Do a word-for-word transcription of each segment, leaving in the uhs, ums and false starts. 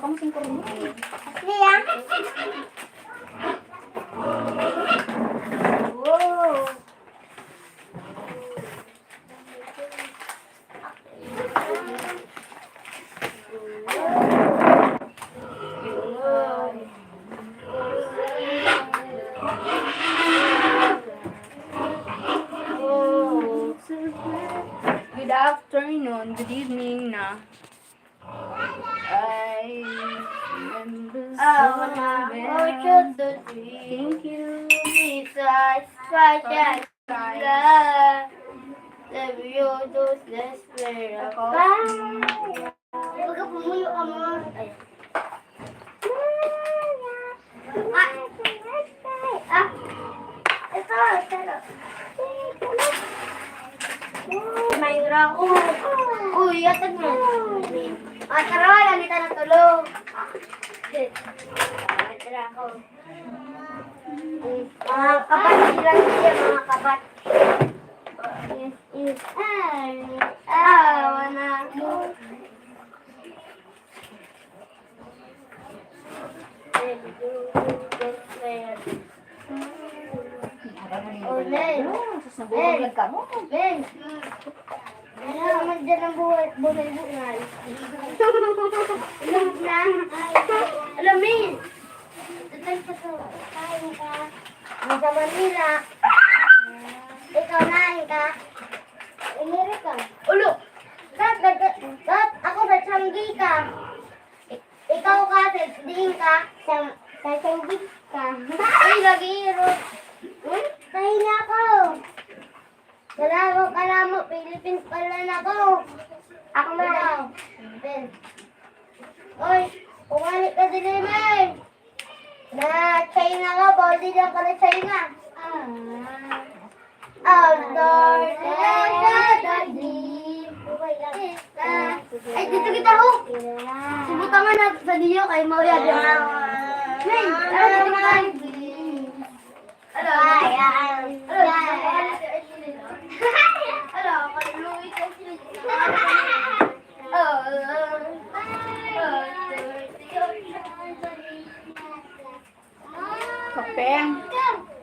Iya. Wow. Good afternoon, good evening na. I remember. Thank you. Bye. Huwag ka pumuyo ka mo. Ay. Ah. Ah. Ito, ito. May drako. Uy, atag mo. Ah, tara, yan ito na tulog. May drako. Mga kabat, sila siya, mga kabat. Yes, yes. Ay, awa na. O, Len. Sus, nabubulag ka mo. Len. Ano naman dyan ang buhay, buhay, buhay? Inom na. Alam, Min. Tatay ka to. Kain ka. Yung sa Manila. Ikaw na, ka. Amerika. Ulo. Tat, tat, tat, ako sa Changi ka. Ikaw ka, sa diin ka? Sa, sa Changi ka. Ay, lagi, Ruth. Hmm? Kain ako. Wala ko kalamo, Philippines pala na ko. Ako na. Ikaw. Ben. Oy, pumalik ka dili, May. Na China ka, bawal din ka na China. Ah. Outdoor, ay, dito kita, ho. Subutangan na sa diyo, kay mauya din ako. Nay, ano, dito kita? Hello. Hello. Hello. Kapeng.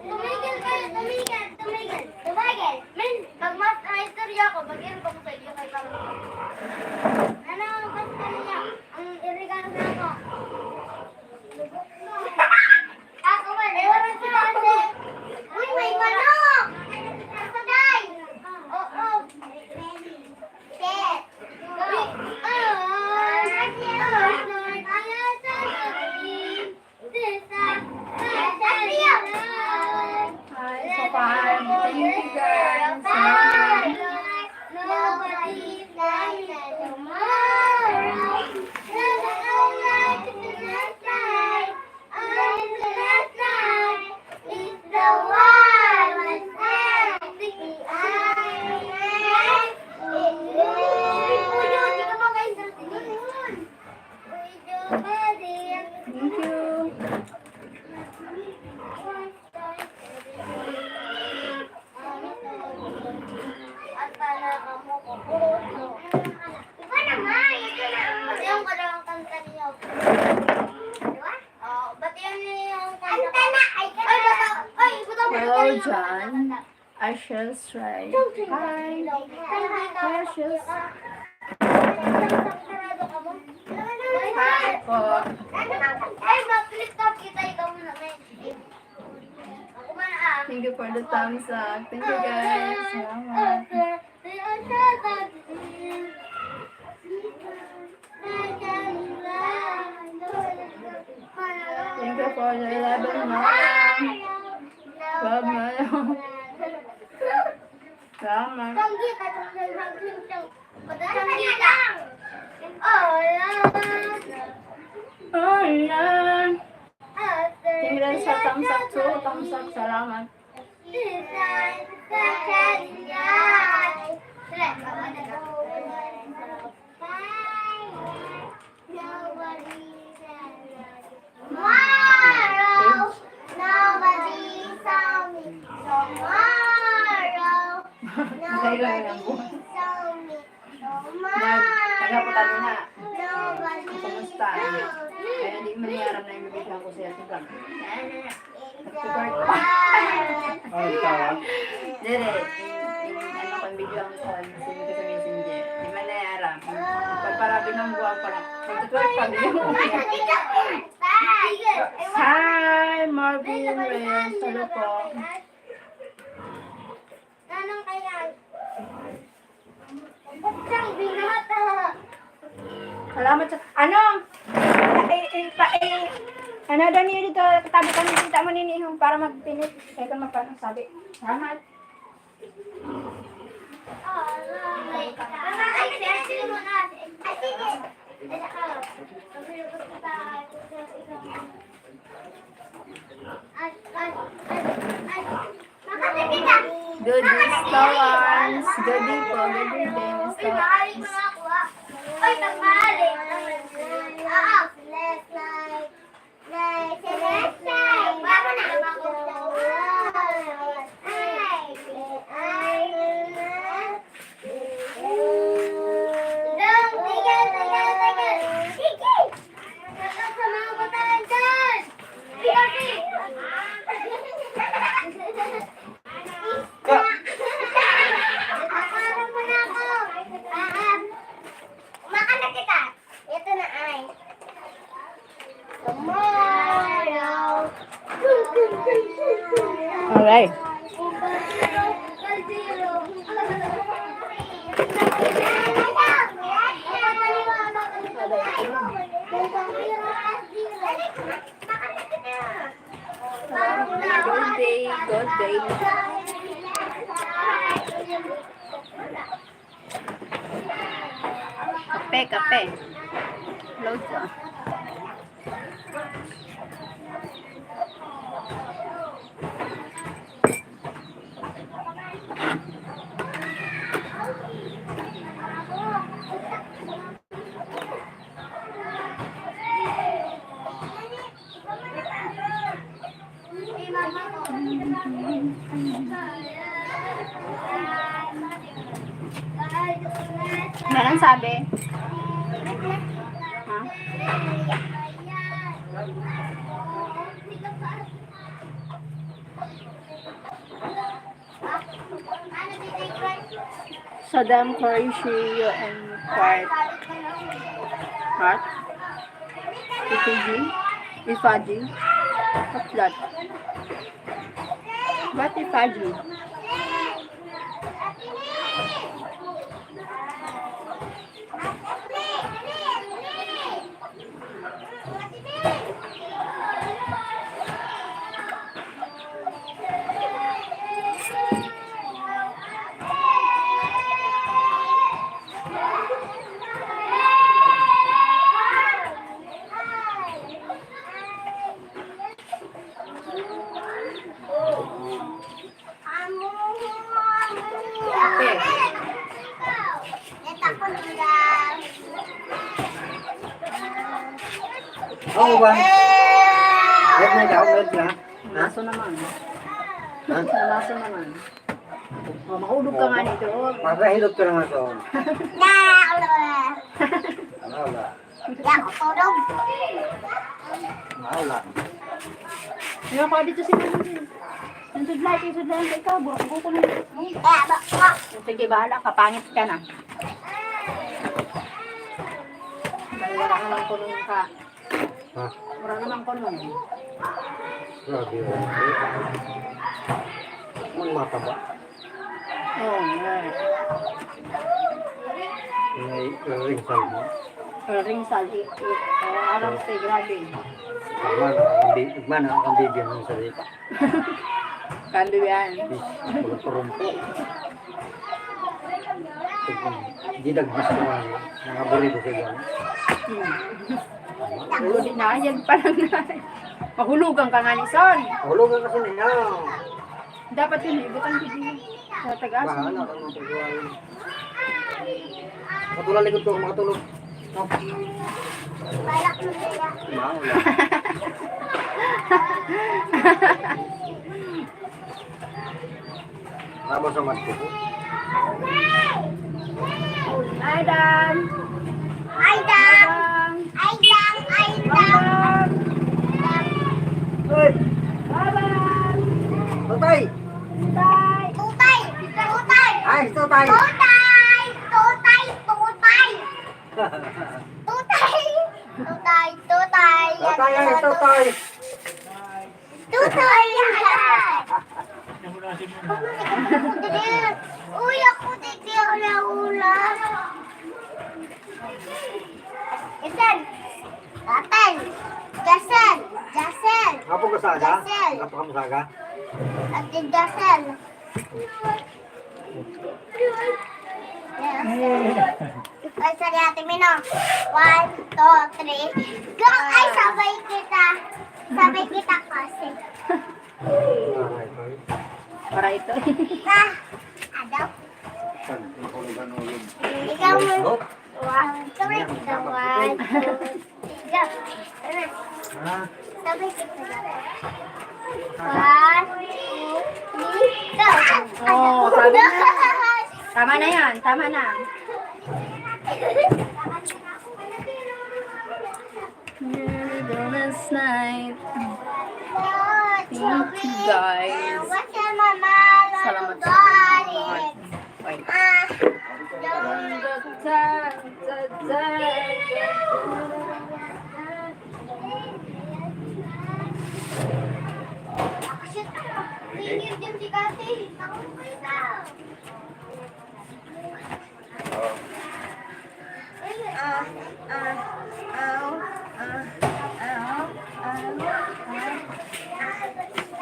Tumigil kayo, tumigil, tumigil, tumigil. Min, pag mas na istorya ko, mag-iwan ko sa iyo kay Carlo. Ano, basta niya, ang irigalo na ako. Ako man, eh, wala si Ate. Uy, may manok! Patay! Oo. Shit. Uy, ah, ah, ah, ah, ah, ah. Hi, so far. Thank you, guys. Salamat. Thank you. Hello, John. Ashes, right? Hi. Hi, Ashes. Hi po. Thank you for the thumbs up. Thank you, guys. Salamat. Thank you for the eleven, Mama. Twelve, Mama. Salamat. Ayan. Thank you sa thumbs up, two thumbs up. Salamat. Tomorrow, nobody saw me. Tomorrow, nobody saw me. Tomorrow. Ano po tadi na? Kumusta? Kaya di' man niya aram na ing bibigyan ku siya. Support. Ay, tawa. Diri. Ano ko, video ang call, send ko sa messenger. Di' man niya aram. Pagparabi ng buwan pa lang. Magtutuwag pa, video. Hi, Marvin Reyes. Hello po. Salamat sa, ano? Eh, eh, pa, eh, ano daw niyo dito, tabi kami dito, manini, para magpinit. Kaya ka mapanong sabi. Salamat. Good day, Stawans. Good day po. Good day din, Stawans. Kumakan na kita. Ito na ay. Tomorrow. Alright. Good day, good day. Kape, kape. Load ko. Ano nang sabi? Ha? Saddam Quraishi U N part. What? Effigy? Effigy? What's that? What effigy? Kape. Oo ba? Red na ikaw, red na. Ha? Namaso naman. Ha? Namaso naman. O, mahulog ka nga nito. Mahulog ka nga nito. Wala, wala. Wala. Yan, tulog. Wala. Yan, pa dito si Mami. Yung sudlay, yung sudlay, yung ikaw, burak-buko na yun. Eh, ba, ba. Sige, bahala ka, pangit ka na. Dahil wala ka lang kulong ka. Ha? Wala namang kulong. Grabe, oh. Ang mataba. Oo, nga. May ring salvo. Ring salvo. Oo, alam ko, grabe. Tama na, ang bi-, mana ang bibigyan ng salita. Kandiyan. Bis, pagkakarumpo. Di dagmas ko nga, mga burido sa iyan. Hmm. Ulo di na, yan pa lang na. Mahulugan ka nga ni Son. Mahulugan kasi na yan. Dapat yun, ibutang ko din. Sa tagas. Bahala ka ng paggawa yun. Makatulog, likod ko, makatulog. No? Bahala. Tapos ang matko po. Hi, Dan. Tutay. Tutay. Tutay. Ay, tutay. Tutay. Tutay. Tutay. Tutay. Tutay. Tutay. Tutay. Tutay. Uy, ako di kaya ulan. Isan. Rafael. Jason. Jason. Ngapa ka saga? Jason. Ngapa ka saga? Ate Jason. Ay, sorry, Ate Mino. One, two, three. Go! Ay, sabay kita. Sabay kita kasi. Para ito. Ah, adaw. Ikaw mo. One, two, three. One, two, three. Go. Sabay kita. One, two, three, go. Oh, sabi na. Tama na yan, tama na. Last night. Thank you, guys. Salamat sa panonood. Wait.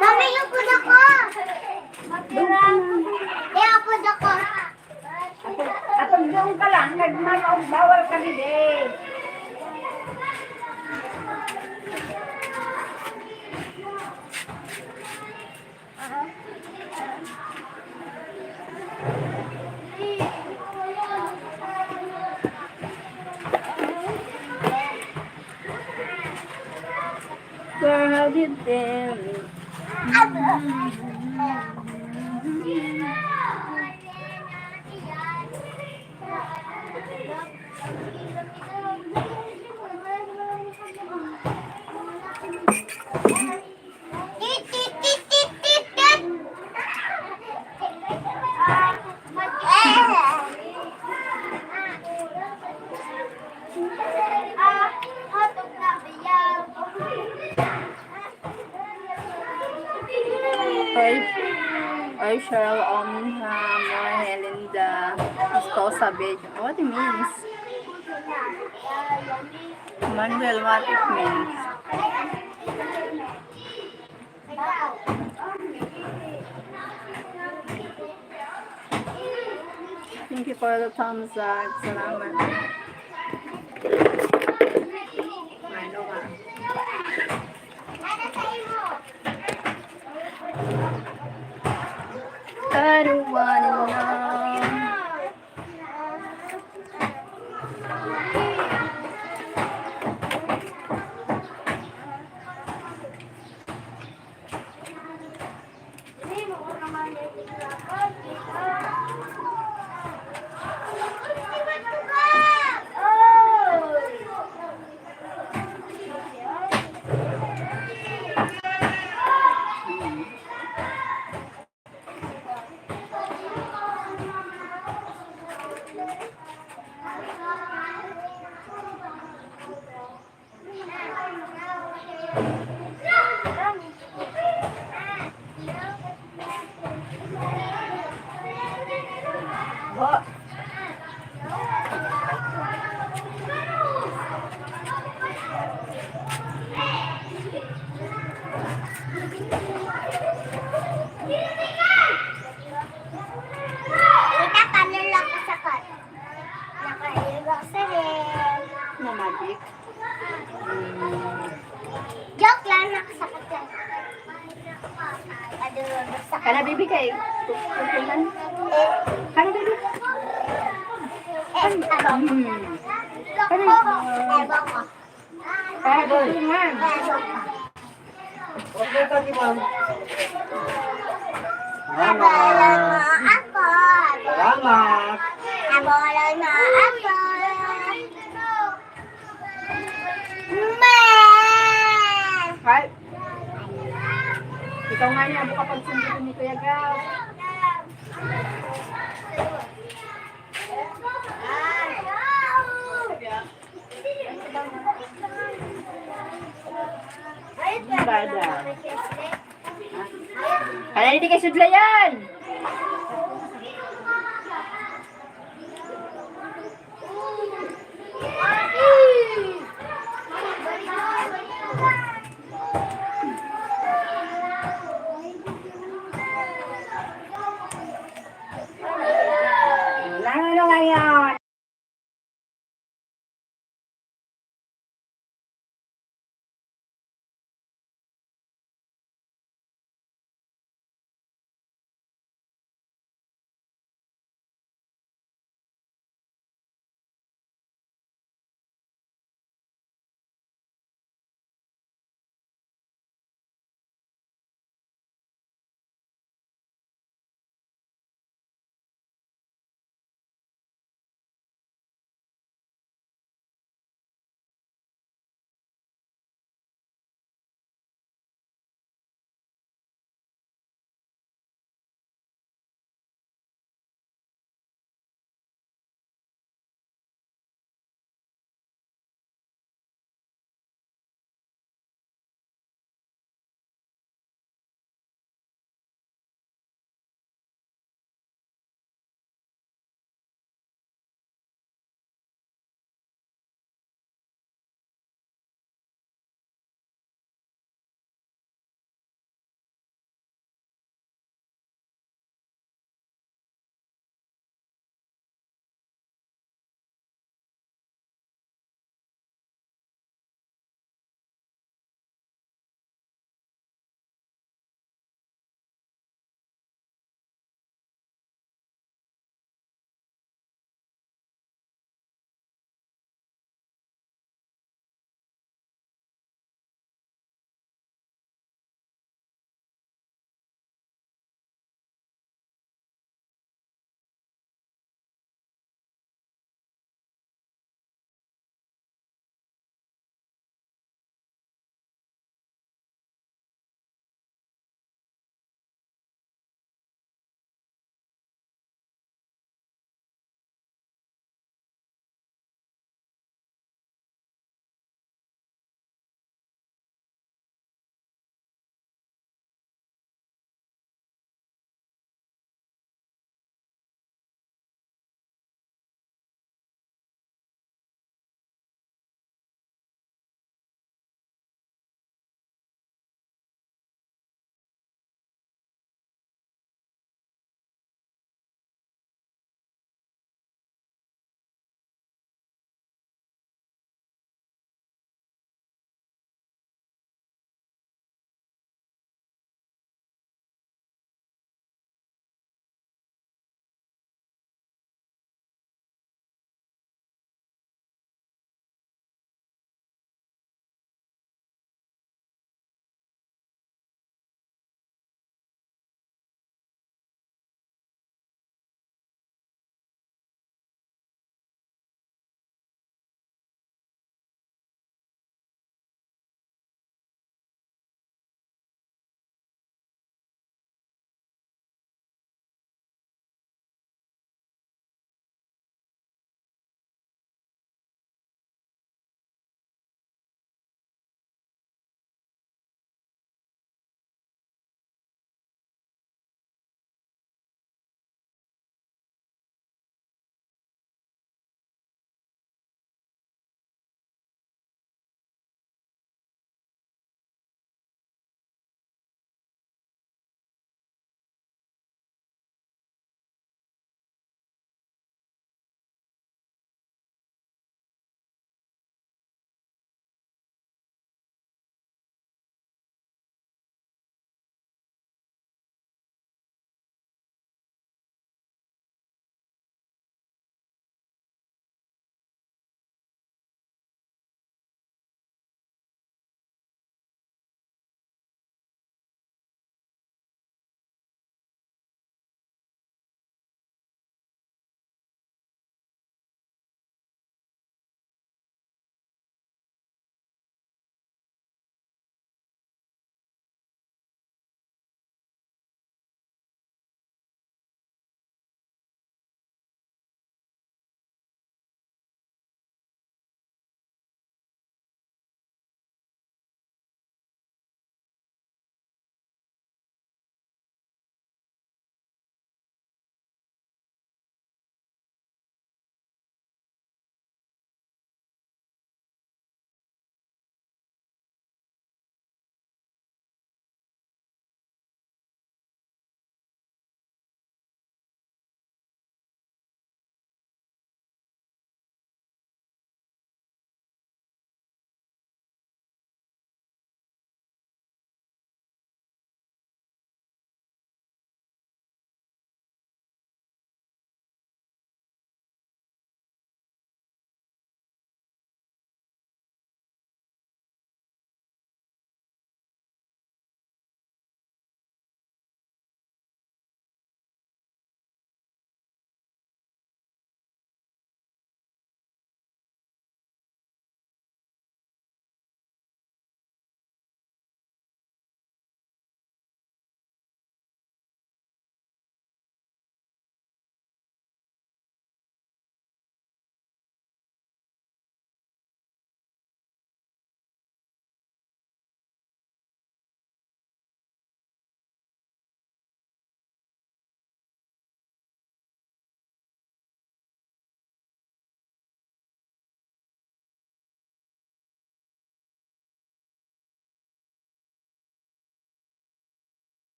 Mami, upod ako. Di, upod ako. Upod, upod doon ka lang. Nagmamaw, bawal ka didi. Ay, ay, Cheryl, Omin, ha, Moy, Helinda, Estosa, Bej. What it means? Manuel, what it means? Thank you for the thumbs up. Salamat. I don't wanna know. Ita, paano lang kasakot? Nakaiwas sa rin. Namatik. Joke lang, nakasakit lang. Aduh, sakit. Kana, baby, kay tutunan. Kana, baby. Eh, ano? Hmm. Kana, baby. Kana, tutunan. Eh, ano? Salamat. Salamat. Salamat. Salamat. Ikaw nga ni, abu ka pagsumbut ni Kuya Gaw. Bada. Kaya ini kay sudlayan.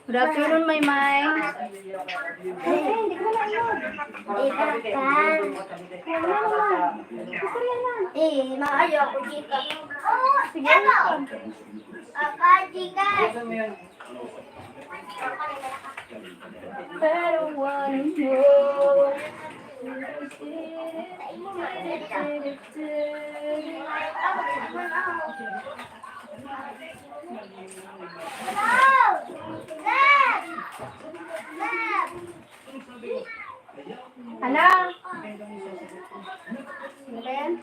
Good afternoon, Maymay. Eh, Papa. Eh, ma, ayoko, chika. Sige. Papa, chika. Ana? Ano ba yan?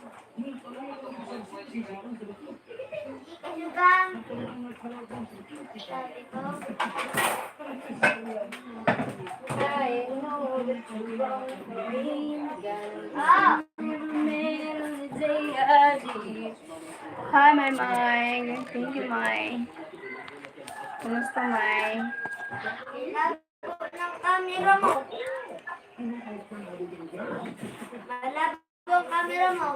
Hi, Maymay. Thank you, May. Kumusta, May? Malabo ng kamera mo. Malabo ang kamera mo.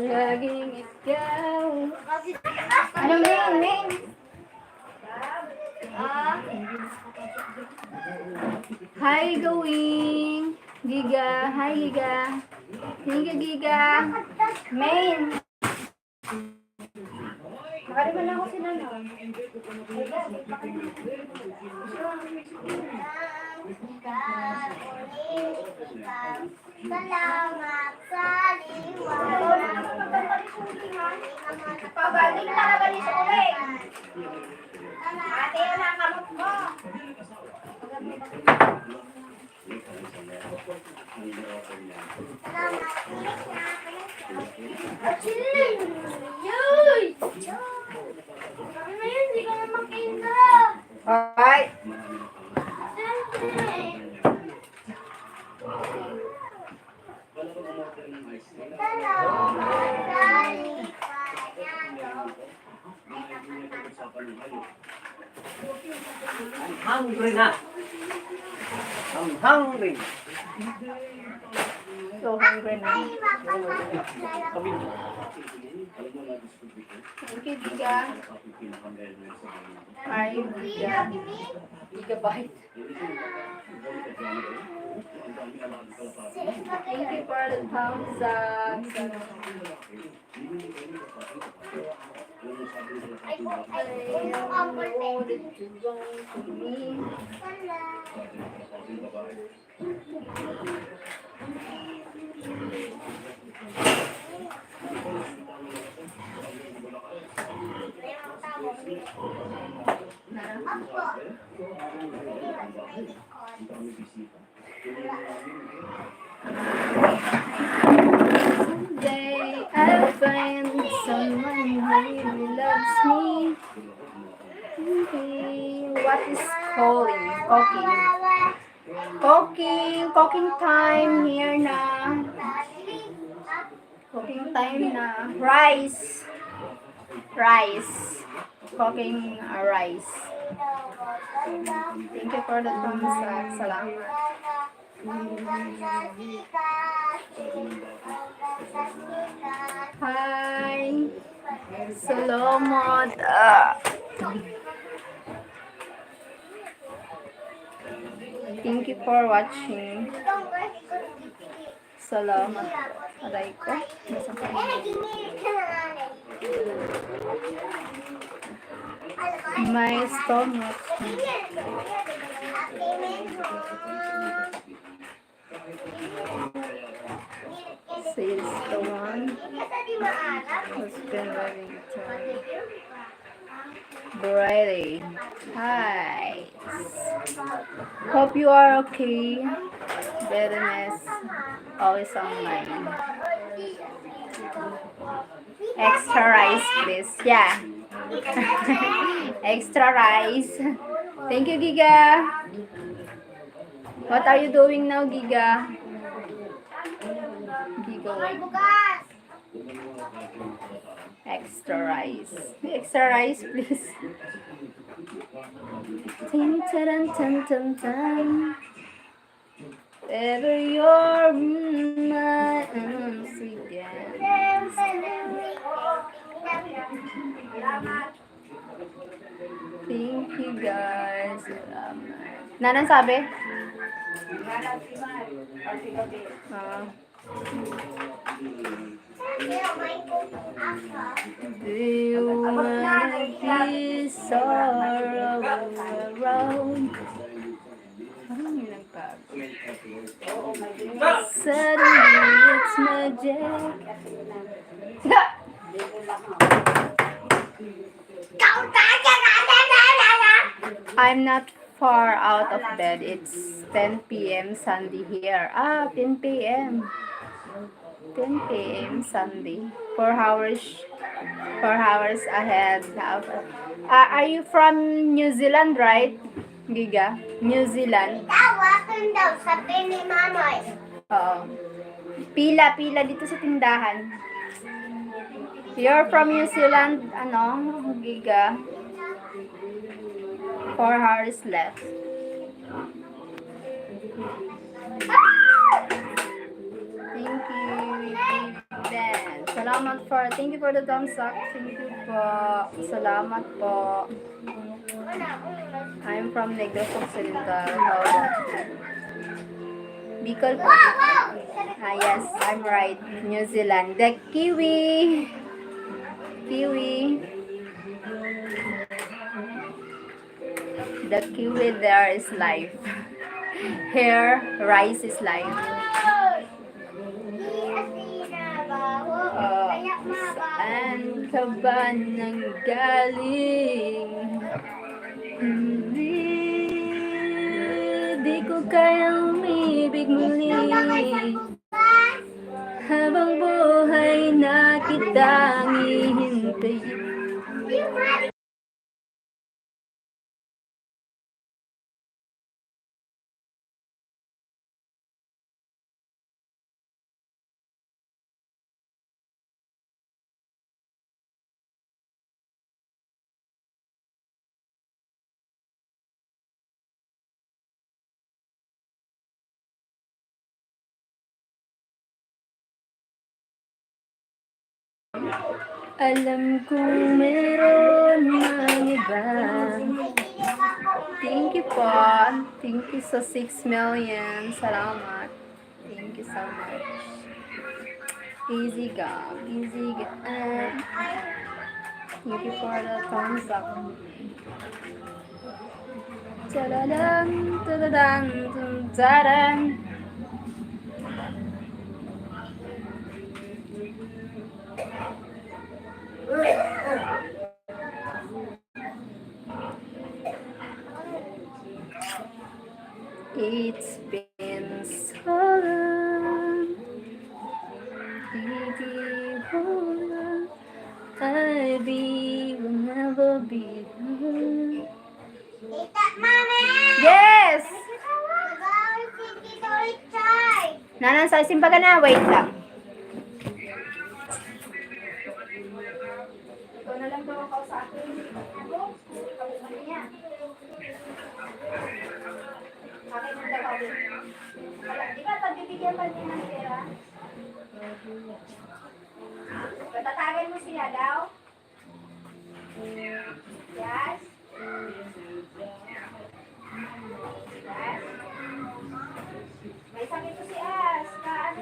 Laging ikaw. Ano, Ming? Ming? Hi, Gawing. Giga. Hi, Giga. Giga, Giga. Main. Makaliman lang ako si Nana. Salamat sa liwanag. Pabalik talaga ni Sule. Ate, yan ang kamot mo. Hi. I'm hungry na. I'm hungry. So hungry na. Thank you, Giga. Hi, Giga. Gigabyte. Thank you for the thumbs up. Someday I'll find someone who really loves me. What is calling? Cooking. Cooking, cooking time here na. Cooking time na. Rice. Rice. Cooking, uh, rice. Thank you for the thumbs up. Salamat. Hi. Salamat. Ah. Thank you for watching. Salamat. Aray ko. My stomach. Says the one who's been running to Brady. Hi. Hope you are okay. Very nice. Always online. Extra rice, please. Yeah. Extra rice. Thank you, Giga. What are you doing now, Giga? Giga, wait. Extra rice. Extra rice, please. Tin, taran, tan, tan, tan. Ever your, mm, my, mm, sweet, yeah. Thank you, guys. Salamat. Nanan sabi? Ah. Do you wanna be sorrow around? Parang may nagbago. Suddenly it's magic. I'm not far out of bed. It's ten p m Sunday here. Ah, ten p m. Ten p m Sunday. Four hours, four hours ahead of. Ah, are you from New Zealand, right, Giga? New Zealand. Tawagan daw, sabi ni Mama. Oo. Pila, pila dito sa tindahan. You're from New Zealand, ano, Giga? Four hours left. Thank you, Ben. Salamat for, thank you for the thumbs up. Thank you po. Salamat po. I'm from Negros Occidental. How about you? Bicol po. Ah, yes, I'm right. New Zealand. The kiwi. Kiwi. The kiwi there is life. Here, rice is life. Oh, saan ka ba nanggaling? Hindi, di ko kayang umibig muli. Habang buhay na kitang hihintayin. Alam kong meron mang iba. Thank you po. Thank you sa six million. Salamat. Thank you so much. Easy go. Easy go. Thank you for the thumbs up. Tadadam, tadadam, tum, tadam. It's been so long, baby, hold on. I be will never be gone. Yes! Nanan sa simbaga na, wait lang. Ikaw na lang daw ang kausapin. Ano? Kapit na niya. Akin ang gagawin. Kaya, di ba, pagbibigyan pa niya ng pera? Patatagan mo siya daw? Yes? Yes? May sakit to si As. Ka, ano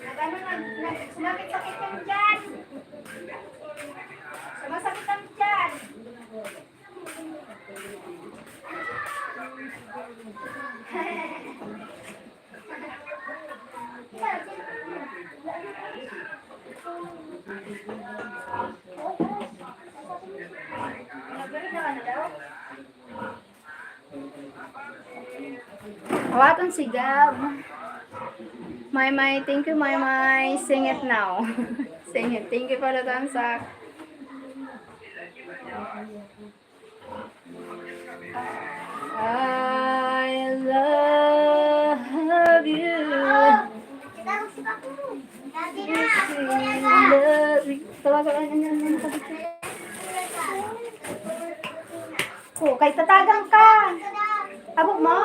Nag-ano, nag-, nag-, sumakit-sakit yung tiyan. Sumasakit ang tiyan. Hawakan si Gab. Maymay, thank you, Maymay. Sing it now. Sing it. Thank you for the thumbs up. I love you. Tawagan, ano, ano, ano, ano, ano. O, kay tatagan ka. Abo mo.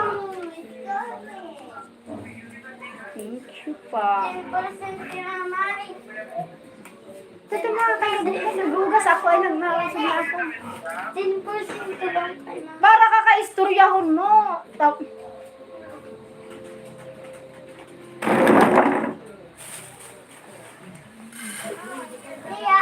Thank you pa. Ten percent si Mama. Ito na, kaya dali ka naghugas. Ako ay nagmausog na ako. Ten percent ka lang kay Mama. Para ka kaistoryahon mo. Tap- Kaya,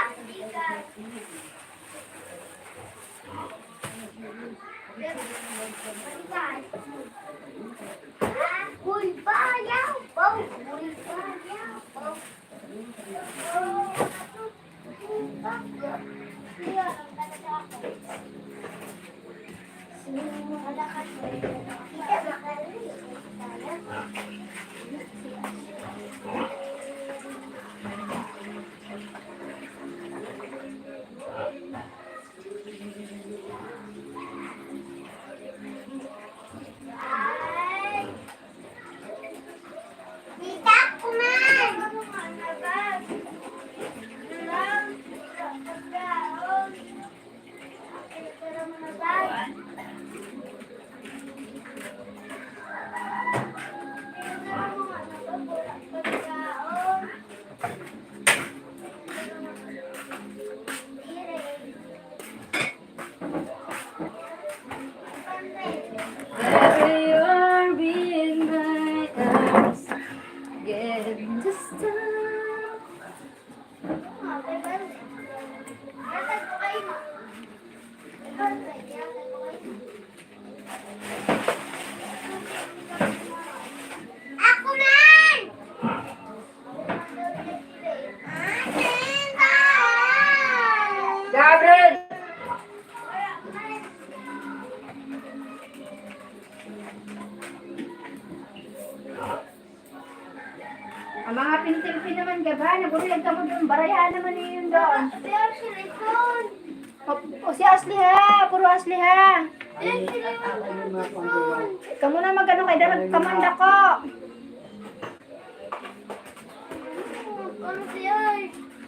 Where you are in my arms, get to stop. Ako man! Gabriel! Ang mga pintilpin naman, gabana, guri, nagkamagbaraya naman yun doon. O, o, si Ashley ha, puro Ashley ha. Kamu na mag-ano kay darag kamanda ko.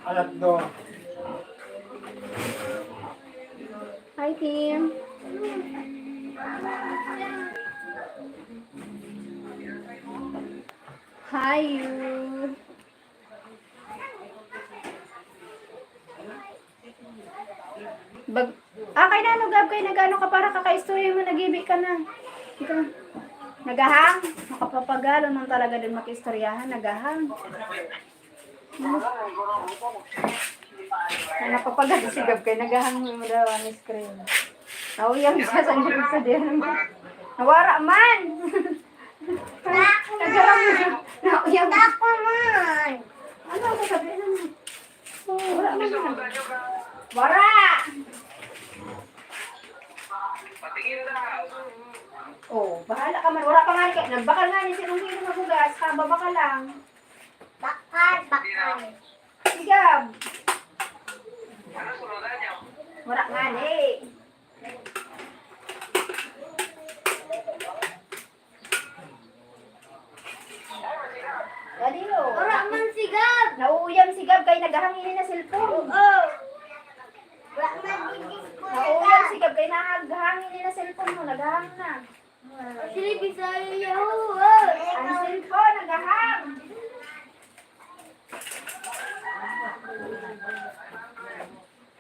Alat do. Hi, team. Hi, you. Bag, ah, kay nanu, Gab, kay nag-ano ka para kakaistorya mo, nag-ibi ka na. Ito. Nagahang? Makapapagal, ano talaga din makiistoryahan, nagahang. Ano? Na napapagal si Gab, kay nagahang mo daw ang screen. Nauyam siya sa niya sa diyan. Nawara man! Nagahang mo. Nauyam. Ako man! Ano ang sasabihin mo? Wara man. Wara! O, bahala ka man. Wara pa nga ni, nagbakal nga ni, sinong sino maghugas? Kababa ka lang. Bakal, bakal. Sigab. Wara nga ni. Dali, o. Wara man si Gab. Nauuyam si Gab kay naghahang ini na cellphone. Oo. Wara man si Gab. Nauuyam si Gab kay naghahang ini na cellphone mo, naghahang na. Sili, Bisaya, o. Ang cellphone, naghahang.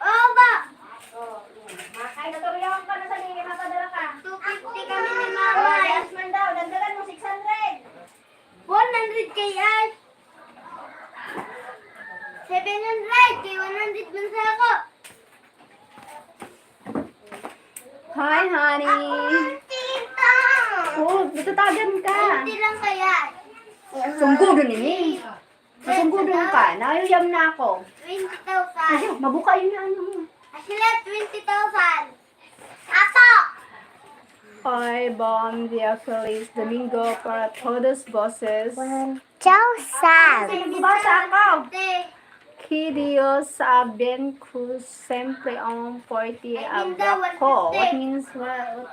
O, ba? Makay na, turyawan ka na sa lili, makadara ka. Two fifty kami ni Mama. O, Hundred kay Ash. Seven hundred kay one hundred man sa ako. Hi, honey. Ako ang tita. Oh, natatagan ka. Twenty lang kaya. Sunggo dun ini. Sunggo dun ka. Nauyam na ako. Twenty thousand. Ay, mabuka yun yung ano mo. Asila, twenty thousand. Ato! Hoy, bom dia, feliz domingo para todos vocês. One, two, three. Sino basa ako? Que Deus abençoe sempre um forte abraço. What means what?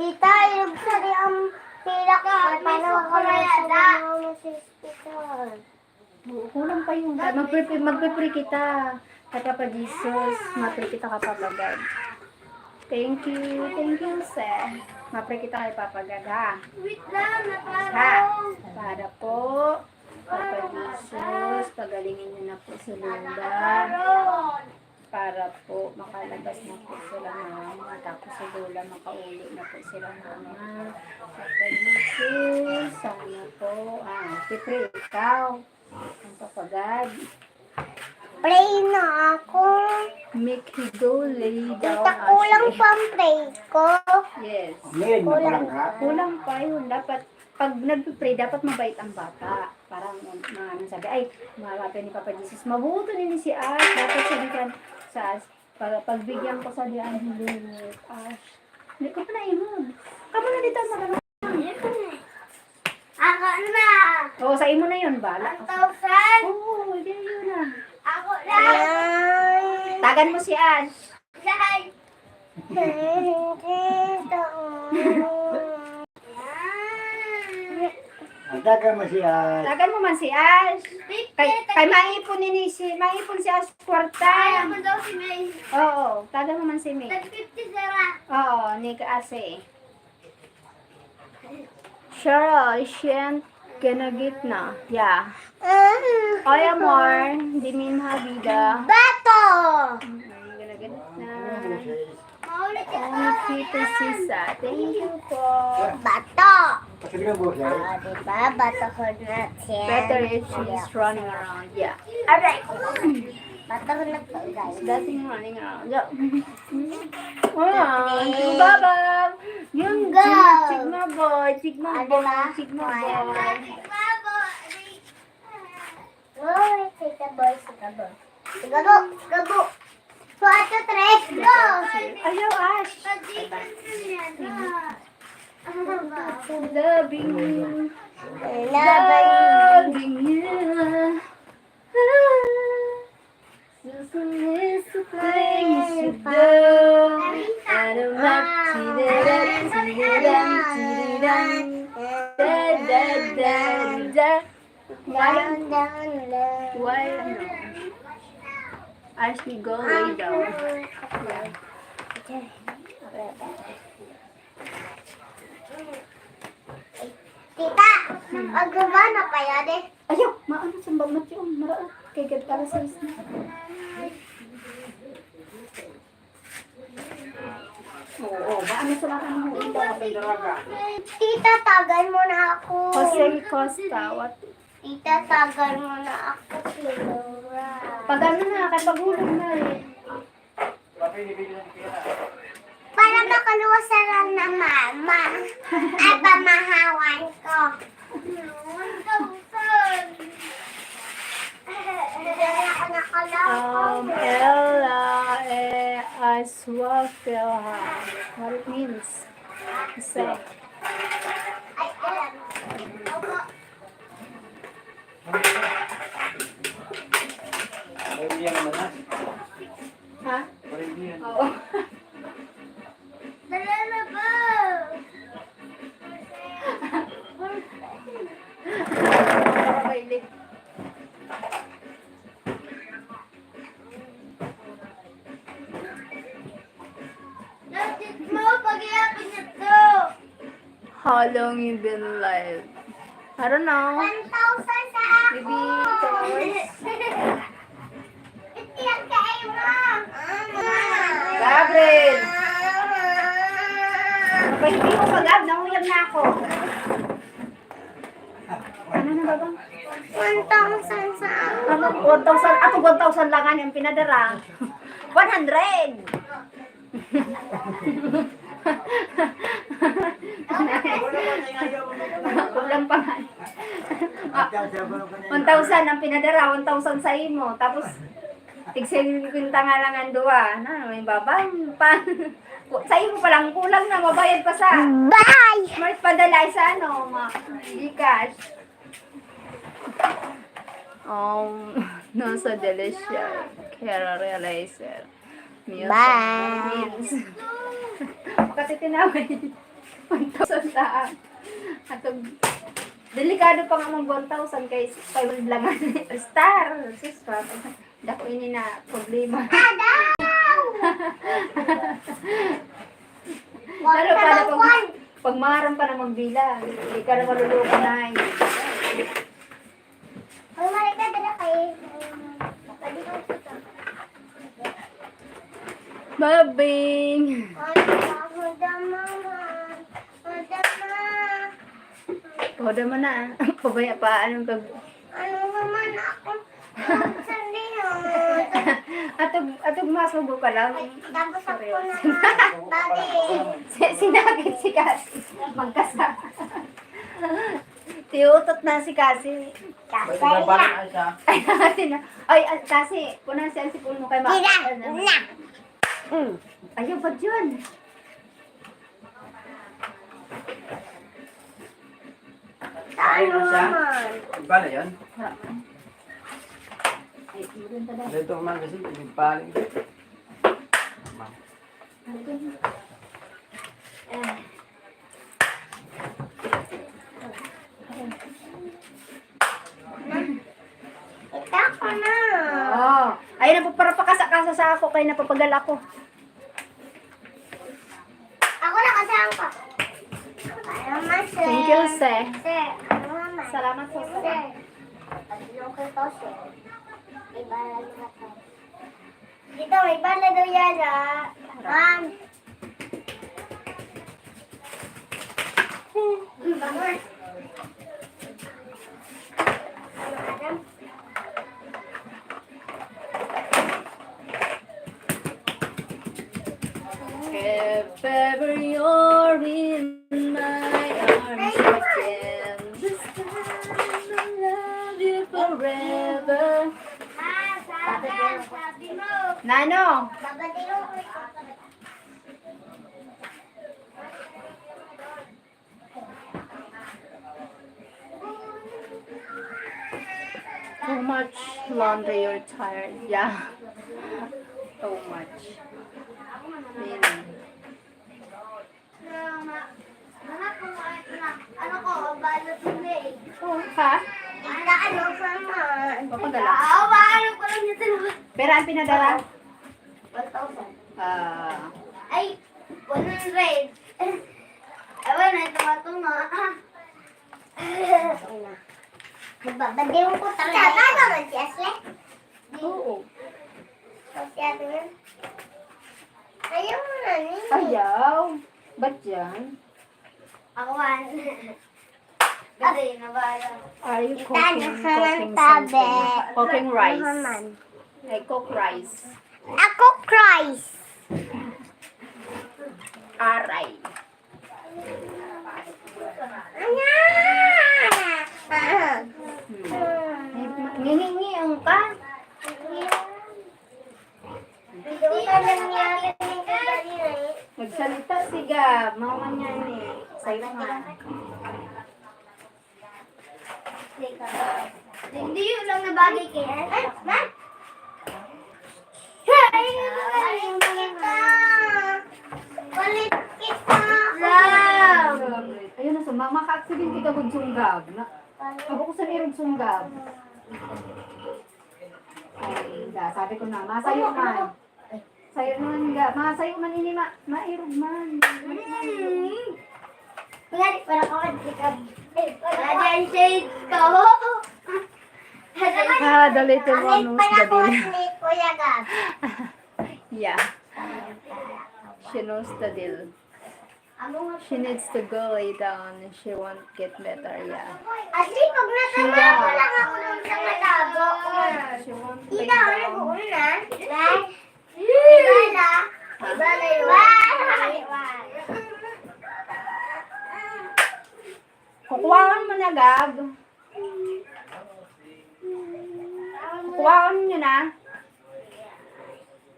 Tita, ilog sa di ang pilak. Paano ako na sa mga hospital? Kulang pa yung, magpre-, magpipray kita kay Papa Jesus, magpipray kita kay Papa God. Thank you, thank you, sir. Magpipray kita kay Papa God, ha? Wait lang, ha? Para po, Papa Jesus, pagalingin niyo na po si Lola. Para po makalabas na po sila, mama. Tapos si Lola, makauli na po sila, mama. Papa Jesus, sana po. Ah, si Pre, ikaw. Ang papagad. Pray na ako. Make he go lay down. Tita, kulang pa ang pray ko. Yes. Kulang pa. Kulang pa yun. Dapat pag nagpipray, dapat mabait ang bata. Parang, ma-, ano sabi, ay, mahalapin ni Papa Jesus. Mabuto din si Ash. Dapat sabi ka sa Ash, para pagbigyan ko sa diyan, hindi, Ash. Hindi ko pa nainom. Kamu na dito, maganda. Ako na. Oo, sa imo na yun, bala. One thousand. Oo, hindi yun na. Ako na. Tagan mo si Ash. Ay. Ang tagan mo si Ash. Tagan mo man si Ash. Kay, kay maipon ini si, maipon si Ash kwarta. Ay, ako daw si May. Oo, tagan mo man si May. Tag fifty sira. Oo, ni ka ase. Cheryl, Shen, Ganagitna. Yeah. Ay, amor, di min habida. Bato! Mm, Ganagitna. Thank you po, Sisa. Thank you po. Bato! Ah, di ba? Bato ko na siya. Better if she's running around. Yeah. Aray! Bato ko na po, guys. Dating running around. Yeah. Ah, Baba. Yun, go. Sigma boy, Sigma boy, Sigma boy. Uy, Sigma boy, Sigma boy. Sigma boy, Sigma boy. One, two, three, go. Ayaw, Ash. Loving you. Loving you. Why, ano? Ashley, go lay down. Tita, magbaba na kaya de? Ayaw, maano sa mbamat yun? Maraot. Kay gad pala sa isna. Oo, maano sa lakan mo ito? Tita, tagan mo na ako. Jose Costa, what? Tita, tagan mo na ako, si Laura. Pag ano na, kay paghulog na eh. Para makaluwas na lang na mama. Ay, pamahawan ko. Um, Ella, eh, Aswafel, ha? What it means? Isa. Ay, alam. Opo. Baril yan naman, ha? Ha? Baril yan. Oo. Dala na ba? Nakakailig. How long you been live? I don't know. One thousand sa ako. Maybe two hours. Itiyak ka, Emma. Gabriel! Kapag hindi mo pag-ab, nanguyab na ako. Ano na, Baba? One thousand sa... Ano? One thousand? Ato, one thousand lang ang pinadara. One hundred! Kulang pa nga. Ah, one thousand ang pinadara, one thousand sa imo. Tapos, tig singkwenta nga lang ang duwa. Na, may babang pa. Sa imo pa lang, kulang na, mabayad pa sa... Bye! May padala sa ano, ma-, GCash. Um, no, so delicious. Kaya realizer. Bye. Kasi tinawag. One thousand sa... Atong delikado pa nga mag one thousand kay five hundred lang. Star. Sus, pa. Dako ini na problema. Lalo pa na pag, pag maaram pa na magbilang. Hindi ka na maluluko na eh. Babing! Pabaya pa, anong kag... Ano naman ako? Atog, atog masubo ka lang. Tapos ako na, Daddy. Si-, sinakit si Kasi. Magkasa. Tiutot na si Kasi. Kasi na. Ay, ah, Kasi, punan siya si Puno kay... Sira, na. Mm. Ayaw ba dyan? Ay, ano siya? Iba na yun? Ay, meron pa daw. Ito, man, kasi iba paling. Ita ko na. Oh. Ayun na po, para pakasa-kasa sa ako, kaya napapagal ako. Ako na kasi ang pa-, Mama, sir. Thank you, sir. Sir, ano naman? Salamat po, sir. Sir. Pag-ilong ko po, sir. Iba na naman. Dito, may pala daw yan, ah. Ma'am. If ever you're in my arms again, this time I'll love you forever. Nano? Too much laundry, you're tired. Yeah. Too much. Really. Ano ko, balot mo eh. Oh, ha? Ano, ano, ano? Papagala. Ah, balot ko lang dito. Pera ang pinadara? One thousand. Ah. Ay, one hundred. Ewan na, ito nga, ito nga. Nagbabadiw ko talaga. Tama naman si Asle. Oo. Kasi ano yun? Ayaw mo na, Nini. Ayaw. Ba't yan? Ako man. Kasi nabala. Are you cooking, cooking something? Cooking rice. I cook rice. I cook rice. Aray. Ngingi-ngiang ka. Nagsalita si Gab, mama niya ni. Sa'yo nga. Hindi yun lang nabagay kay... Ay, ma! Ay, palit kita! Palit kita! Love! Ayun na, sumama ka. Aksidente ka, Budsong Gab. Na, abo ko sa irog sunggab. Ay, da, sabi ko na, masayo man. Sayo man, ga, masayo man ini, ma, mairog man. Mm. Wala, di, para ko, di ka. Wala dyan shade ko. Ah, dali, te, mo, nus, dali. Yeah. She knows the deal. She needs to go lay down. She won't get better, yeah. Asli, pag natama ko lang ako dun sa malabo. She won't lay down. Ibala. Ibala yun. Kukuhaan mo na, Gab. Kukuhaan niyo na.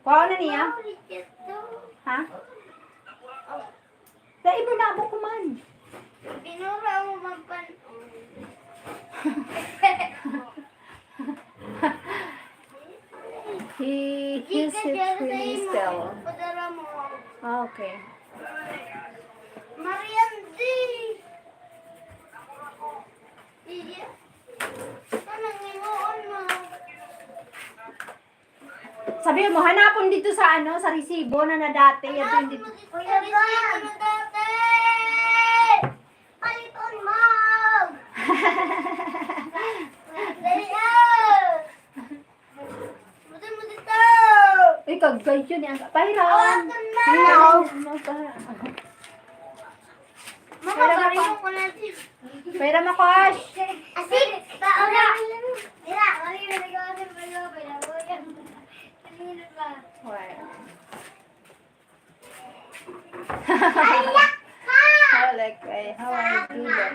Kuhaan na niya. Ha? Sa iba na ako kuman. Binura mo magpan. He, he's a tree still. Okay. Marian D. Iya. Ano, ngimuon mo? Sabi mo, hanapon dito sa ano, sa resibo na na dati. Yan, hanapon dito sa resibo na dati. Paliton mo! Dali, ah! Buti mo dito! Ikaw, guys, yun yan. Pahiram. Hawakan na! Ano, ano, pa- Mama, pairam ako na. Pairam ako, Ash. Asik, paura. Mira, mami, mami, mami, mami, mami, mami. Kanino ba? Why? Ayak ka! How like I, how I do that?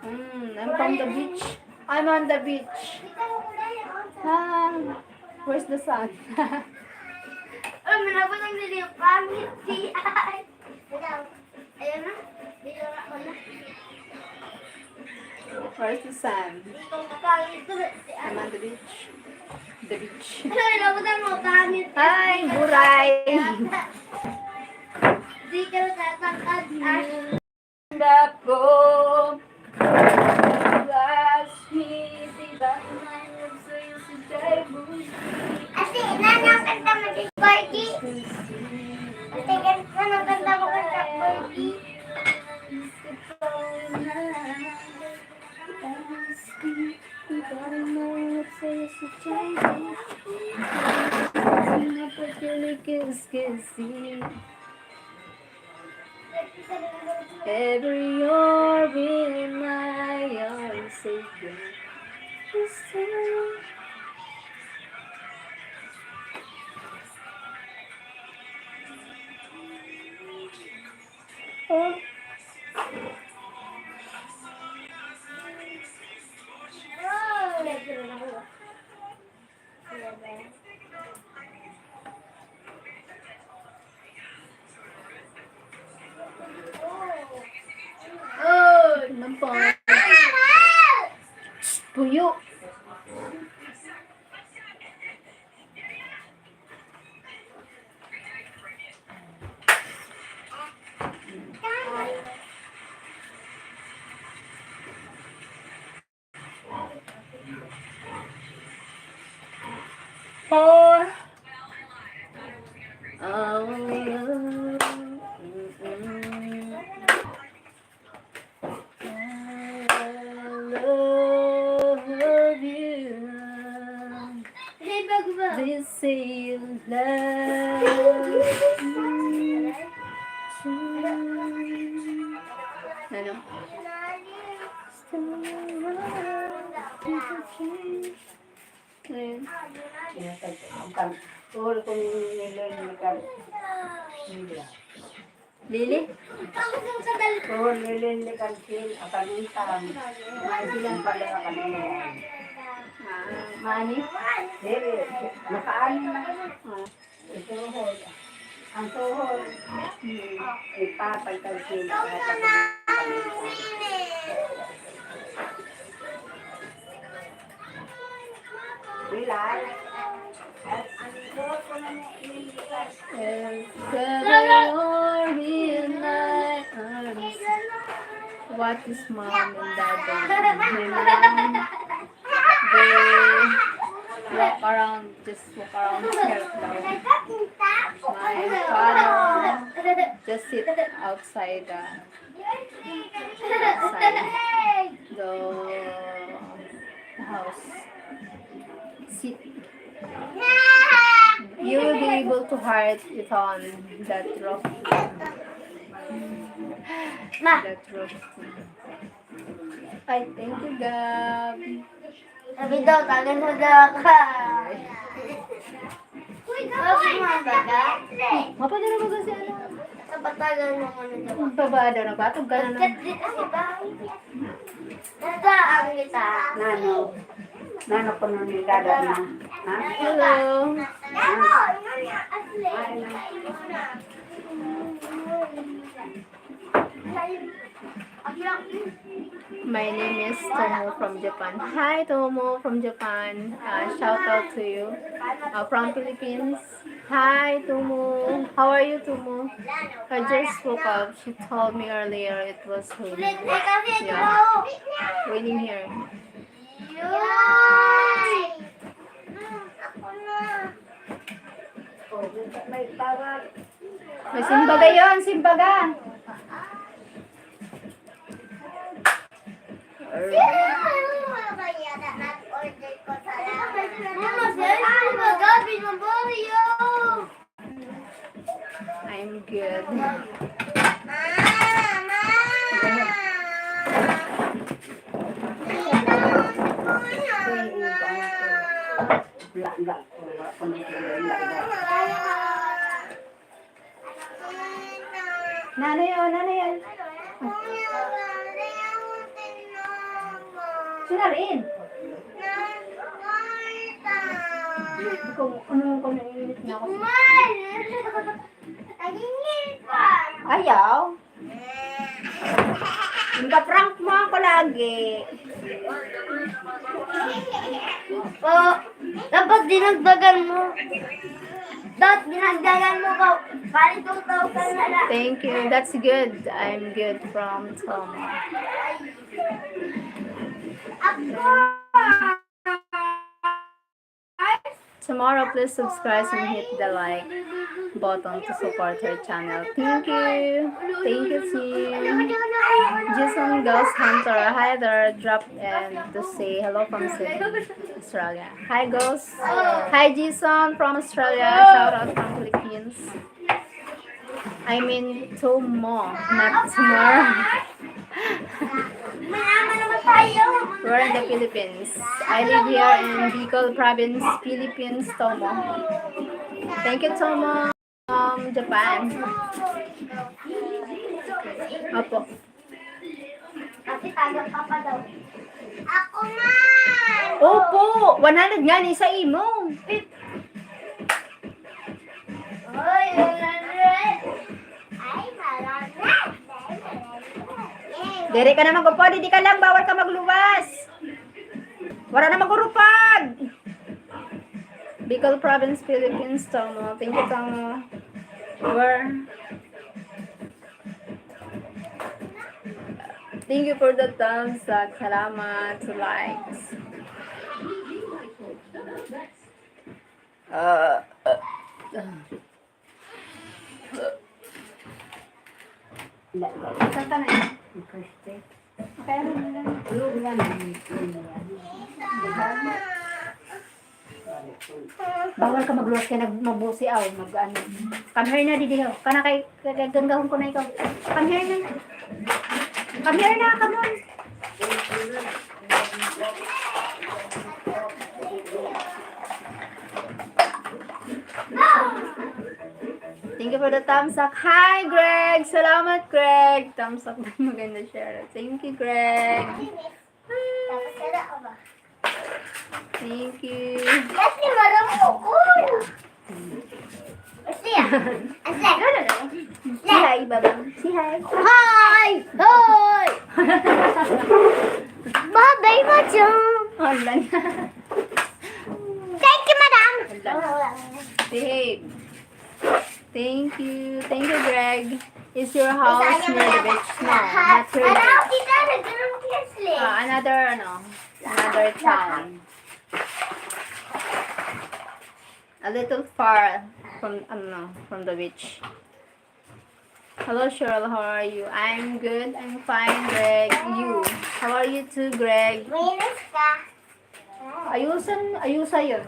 Mm, I'm from the beach. I'm on the beach. Ah, where's the sun? Ay, manabot ang dili. Pangit si Ay. Ayan na. Dito na ako na. Where's the sand? Dito, mapangit to. I'm on the beach. The beach. Ay, nabutan mo, pangit. Ay, buray. Di ka natatangkad, ah. Dapo. Last me, di ba? Ate, nanang kanta mo si Fergie? Ate, kan-, nanang kanta mo kanta Fergie? Every hour in my arms, Savior, is still. Oh. Nampak. Shh, puyo. Four. Oh, mm, mm. I love you. This is love. Ano? Ayan. Lili? Lili, lili, ni kantin, akan intan. Mani silang pala akan intan. Ah, mani? Lili, nakaano na. Ah. Ito ho. Ang tuhod. Hmm. Ipapagkagsin. Relax. And cover all in my arms. What is mom and dad doing? My mom, they walk around, just walk around here. My father just sit outside the outside the, the house. Sit. You will be able to hide it on that rock. Ma. Ay, thank you, Gab. Sabi daw, tagan sa daw ka. Uy, uy, uy, uy. Mapa dyan na baga si ano? Kapatagan mo muna dyan. Babada na ba? Tugga na. Chat dito si Bang. Basta ang kita. Nano? Nano ko nung nagdadaan na? Ha? Hello. Ha? My name is Tomo from Japan. Hi, Tomo from Japan. Uh, shout out to you. Uh, from Philippines. Hi, Tomo. How are you, Tomo? I just woke up. She told me earlier it was raining. Yeah. Raining here. May simbaga yun, simbaga. Mama, saan ka ba, Gabi? Nabori ako. I'm good. Nano yan, nano yan? Sino rin? Ikaw, ano, ano, init na ako. Ayaw. Nagpa-prank mo ako lagi. O, dapat dinagdagan mo. Dapat dinagdagan mo pa. Pali two thousand na lang. Thank you. That's good. I'm good from Tom. Ako. Tomorrow, please subscribe and hit the like button to support her channel. Thank you. Thank you, team. Jason Ghost Hunter. Hi there. Drop and to say hello from Sydney, Australia. Hi, Ghost. Hi, Jason from Australia. Shout out from Philippines. I mean, Tomo, not tomorrow. We're in the Philippines. I live here in Bicol Province, Philippines, Tomo. Thank you, Tomo. From Japan. Opo. Kasi taga pa pa daw. Ako man! Opo! One hundred nga ni sa imo. Oy, one hundred! Ay, one hundred! Diri ka na mag-upod, didi ka lang, bawal ka magluwas. Wara na magurupag. Bicol Province, Philippines, Tomo. Thank you, Tomo. Where? Thank you for the thumbs up. Salamat sa likes. Uh, uh, uh. Sa tanan. Okay, ano na lang. Bawal ka magluwas kay nagmabusi aw, mag-ano. Come here na, didi, ho. Kana kay, kay, kay ganggahon ko na ikaw. Come here na. Come here na, come on. Thank you for the thumbs up. Hi, Greg! Salamat, Greg! Thumbs up. Maganda share. Thank you, Greg. Thank you. Kasi marami ko. Asya. Asya. Say hi, Babang. Say hi. Hi! Hi! Babay mo, Chong. Hala. Thank you, madam. Hala. Behave. Thank you. Thank you, Greg. Is your house near the beach? No, not really. Ah, another, ano, another town. A little far from, ano, from the beach. Hello, Cheryl. How are you? I'm good. I'm fine, Greg. You? How are you too, Greg? Mayroon ka. Ayusan, ayusan yun.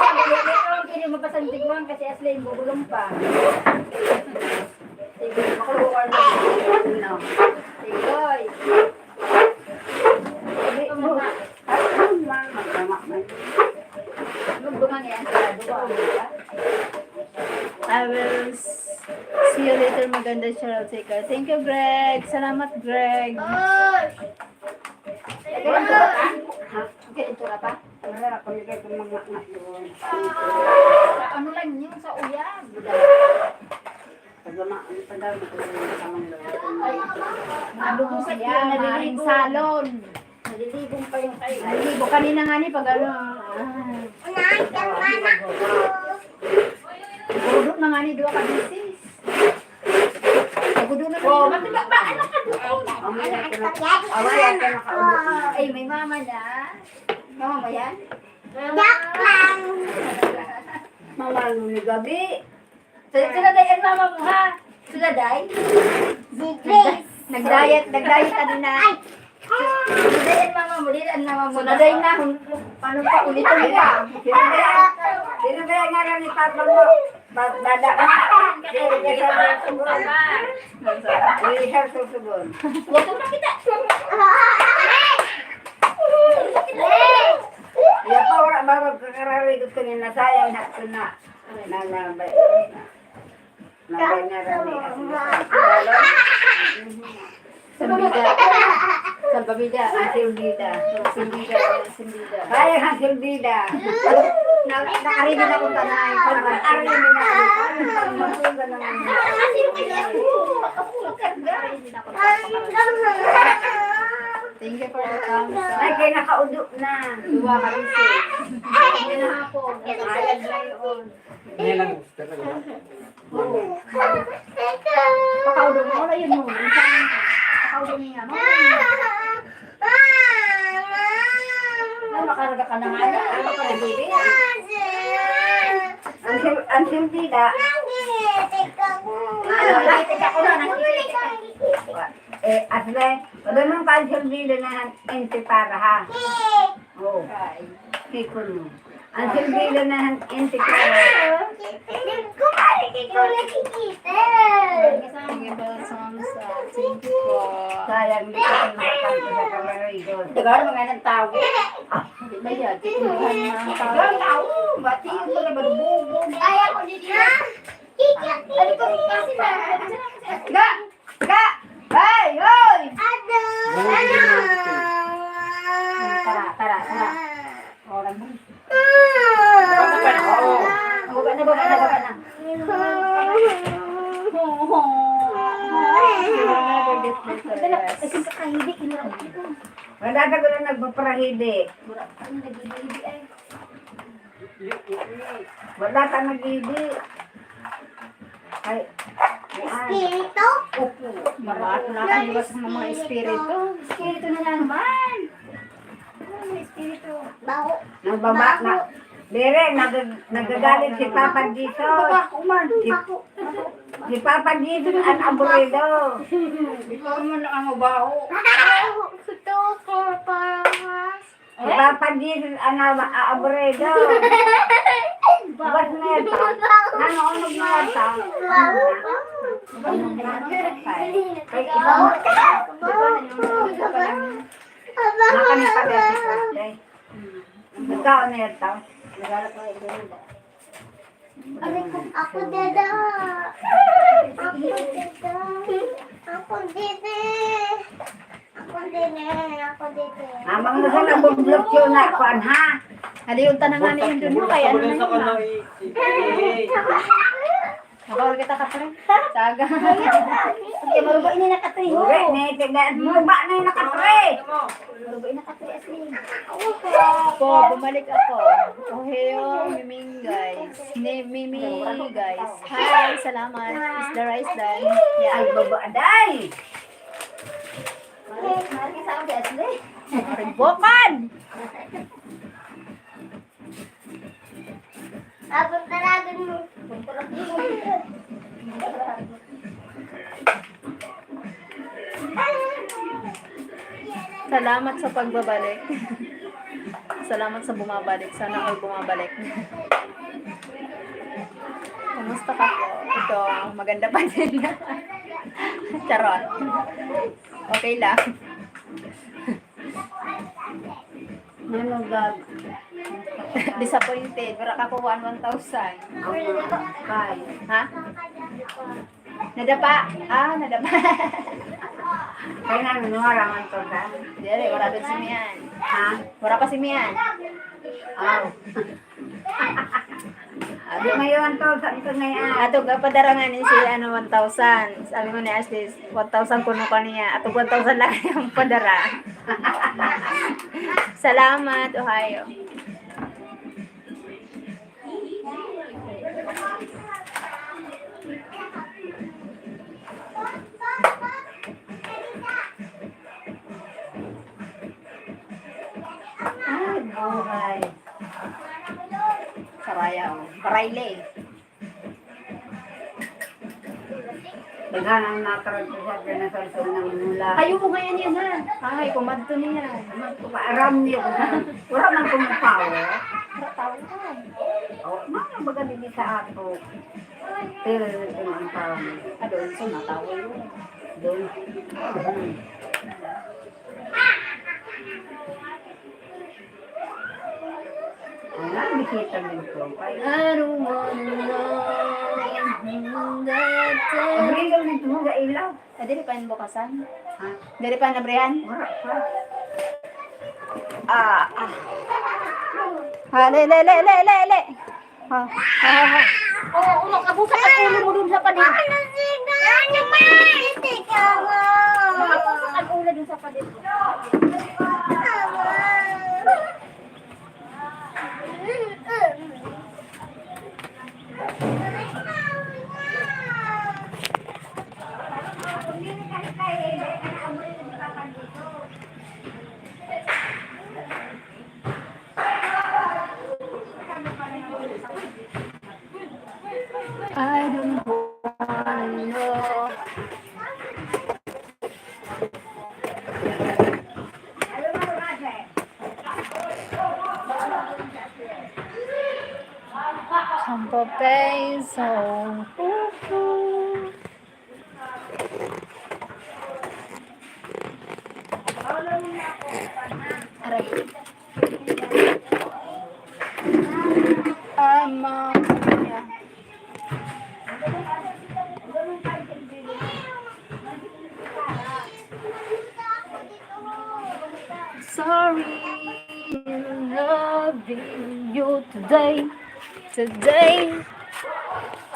Hindi mo pa sa tigman kasi asli yung gugulong pa. Sige, makalukar na. Sige, oy. Sige, mama. Ay, mama, mama, mama. Magdungan yan, sarado ka. I will s- see you later, maganda, Cheryl Seca. Thank you, Greg. Salamat, Greg. Oy! Lagyan ng tura pa? Ha? Lagyan ng tura pa? Ano lang yun sa uyab? Ay, ano po sa iya, maring salon. Naliligo pa yung kayo. Naliligo kanina nga ni pag ano. Ah. Gudo na nga ni dua ka bisis. Gudo na. Oh, matiba ba? Ano ka doon? Ay, may mama na. Mama mo yan? Joke lang. Mama mo ni gabi. Suladay an mama mo, ha? Suladay? Nag-, nag-diet, nag-diet ka din na. Suladay an mama mo, dili an mama mo. Suladay na, hun-, paano pa ulit ang iba? Sino ba yung ngaran ni Papa mo? Ba-, dada ka? Sino ba yung ngaran ni Papa mo? Wilhelm Susugon. Huwag kang makita. Iya pa, wala ba magkakarari? Gusto niya na sayang, hapon na. Na, na, ba, na, ba, na, na, na, Salbabida. Salbabida. Ang silbida. Ang silbida. Ang silbida. Ay, ang silbida. Na, nakarin din ako tanay. Nakarin din ako. Nakarin din ako. Thank you for the thumbs up. Ay, kaya nakaudo na. Dua ka din siya. Ay, nahapon. Ay, ay, ay, ay. Pakaudo mo, wala yun mo. Pakaudo mo nga mo. Ay, makarga ka na nga. Ay, makarga, baby. Ang sil-, ang silbida. Ay, nakikita ko na, nakikita ko. Eh, asli, wala nang ka ang silbida na inti para, ha? Oo. Ay. Kikun mo. Ang silbida na inti para. Sige po, Samsa. Thank you po. Sayang, di ko makakanta sa kamarigo. Tagal, mga nang tao. Hindi ba yan? Tinuhan ng mga tao. Tagal, tao. Bati yung mga balubog. Ay, ako dito. Ano ko kasi na? Ga! Ga! Ay, hoy! Ano? Tara, tara, tara. Oras mo. Baba na, baba na, baba na. Wala ka doon nagpaparahidi. Wala ka naghihibi. Ay. Espiritu? Opo. Marato na kayo sa mga espiritu. Espiritu na naman. Ano yung espiritu? Baho. Nagbaba na. Baho. Dire, nag-, nagagalit si Papa Jesus. Baho man. Si, si Papa Jesus ang aburrido. Ikaw man ang baho. Baho. Ito, Papa. Papa Jesus, ano ba, aburrido. Bukas na ito. Nanonog na ito. Kay ikaw, makan pa dati, birthday. Ikaw na ito. Aray ko, ako dada. Ako dada. Ako dede. Ako dede. Ako dede. Amang na sa nagbublok yun na kuan, ha? Aliw, unta na nga na yun dun, kaya ano na yun, ha? Nakawal kita, Katrin. Saga. Kaya maruba ini na, Katrin. Uri, ne, tignan, maruba na yun na, Katrin. Maruba ini na, Katrin, Asli. Po, bumalik ako. Ohio, Miming, guys. Ni Mimi, guys. Hi, salamat. Is the rice done? Yeah. Ay, baba, aday! Mari, mari ka sa akin, Asli. Bukan! Abang talaga mo. Salamat sa pagbabalik. Salamat sa bumabalik. Sana all bumabalik. Kumusta ka po? Ito, maganda pa din. Charot. Okay lang. Ano, Gab? Disappointed. Wala ka kuha one thousand. Ang mga kay. Ha? Nadapa. Ah, nadapa. Kaya nga, ano, wala man to, ha? Dere, wala pa si Mian. Ha? Wala pa si Mian. Aw. Atu, may one thousand ka ngay, ah. Atu, kapadarangan ni si, ano, one thousand. Sabi mo ni Ashley, one thousand kunu kaniya. Atu, one thousand lagi an padara. Salamat, ohayo. Ay, buhay. Saraya, o. Barayle. Daghan an nakaragto sa kaya na sa isang nang mula. Ayaw mo ngayon yan, ha? Ay, kumadto niya. Aram niya kung saan. Wala man kung tao. Wala tao ka. O, mga baga di sa ato. Pero ito na ang tao. Ah, doon sa mga tao yun. Doon. Ano, bisita mo ito? I don't wanna know that. Abrigan mo ito, ga ilaw. Ah, diri pa in bukasan? Ha? Diri pa in abrihan? Wala pa. Ah, ah. Ah, le, le, le. Ha, ha, ha, ha. O, ulo, abusak an ulo mo dun sa pader. Abusak an ulo dun sa pader. I don't wanna know. Campo Peso. Aray. Ama. Sorry, loving you today, today,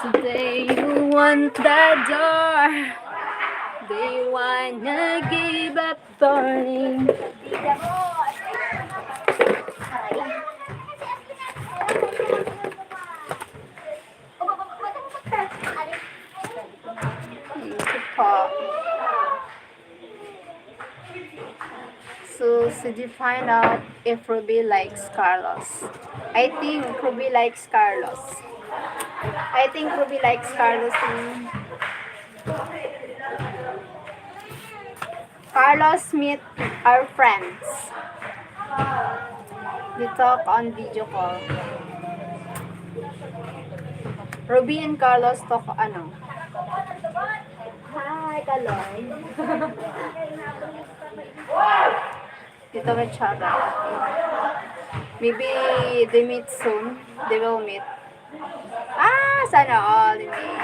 today you want the door. They wanna give up, darling. Ito po. So, so you find out if Ruby likes Carlos. I think Ruby likes Carlos. I think Ruby likes Carlos. Carlos meet our friends. They talk on video call. Ruby and Carlos talk, ano. Hi, Carlos. They talk each other. Maybe they meet soon. They will meet. Ah, sana all. They meet.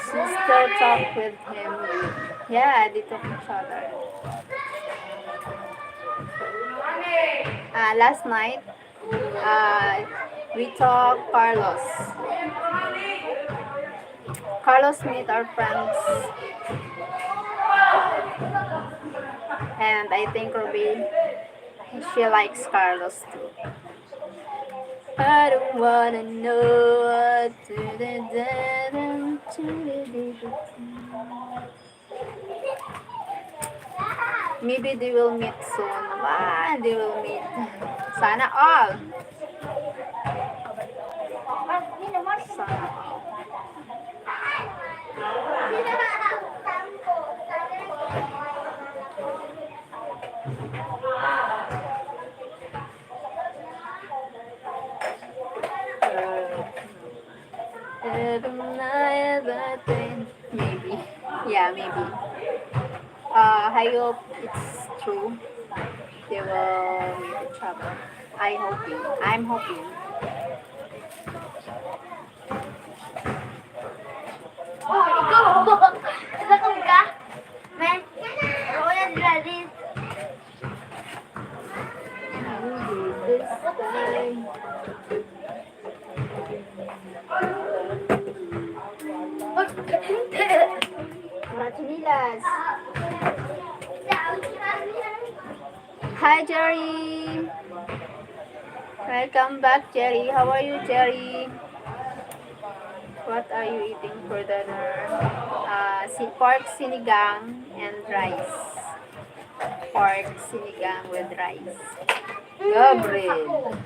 Sister talk with him. Yeah, they talk each other. Ah, last night, ah, we talk Carlos. Carlos meet our friends. And I think Ruby, she likes Carlos too. I don't wanna know what to the dead and to the dead. Maybe they will meet soon. Wah, they will meet. Sana all. Sana all. Maybe. Yeah, maybe. Uh, I hope it's true. They will meet each other. I hoping. I'm hoping. Hi, Jerry. Welcome back, Jerry. How are you, Jerry? What are you eating for dinner? Uh, si-, pork sinigang and rice. Pork sinigang with rice. Gabriel.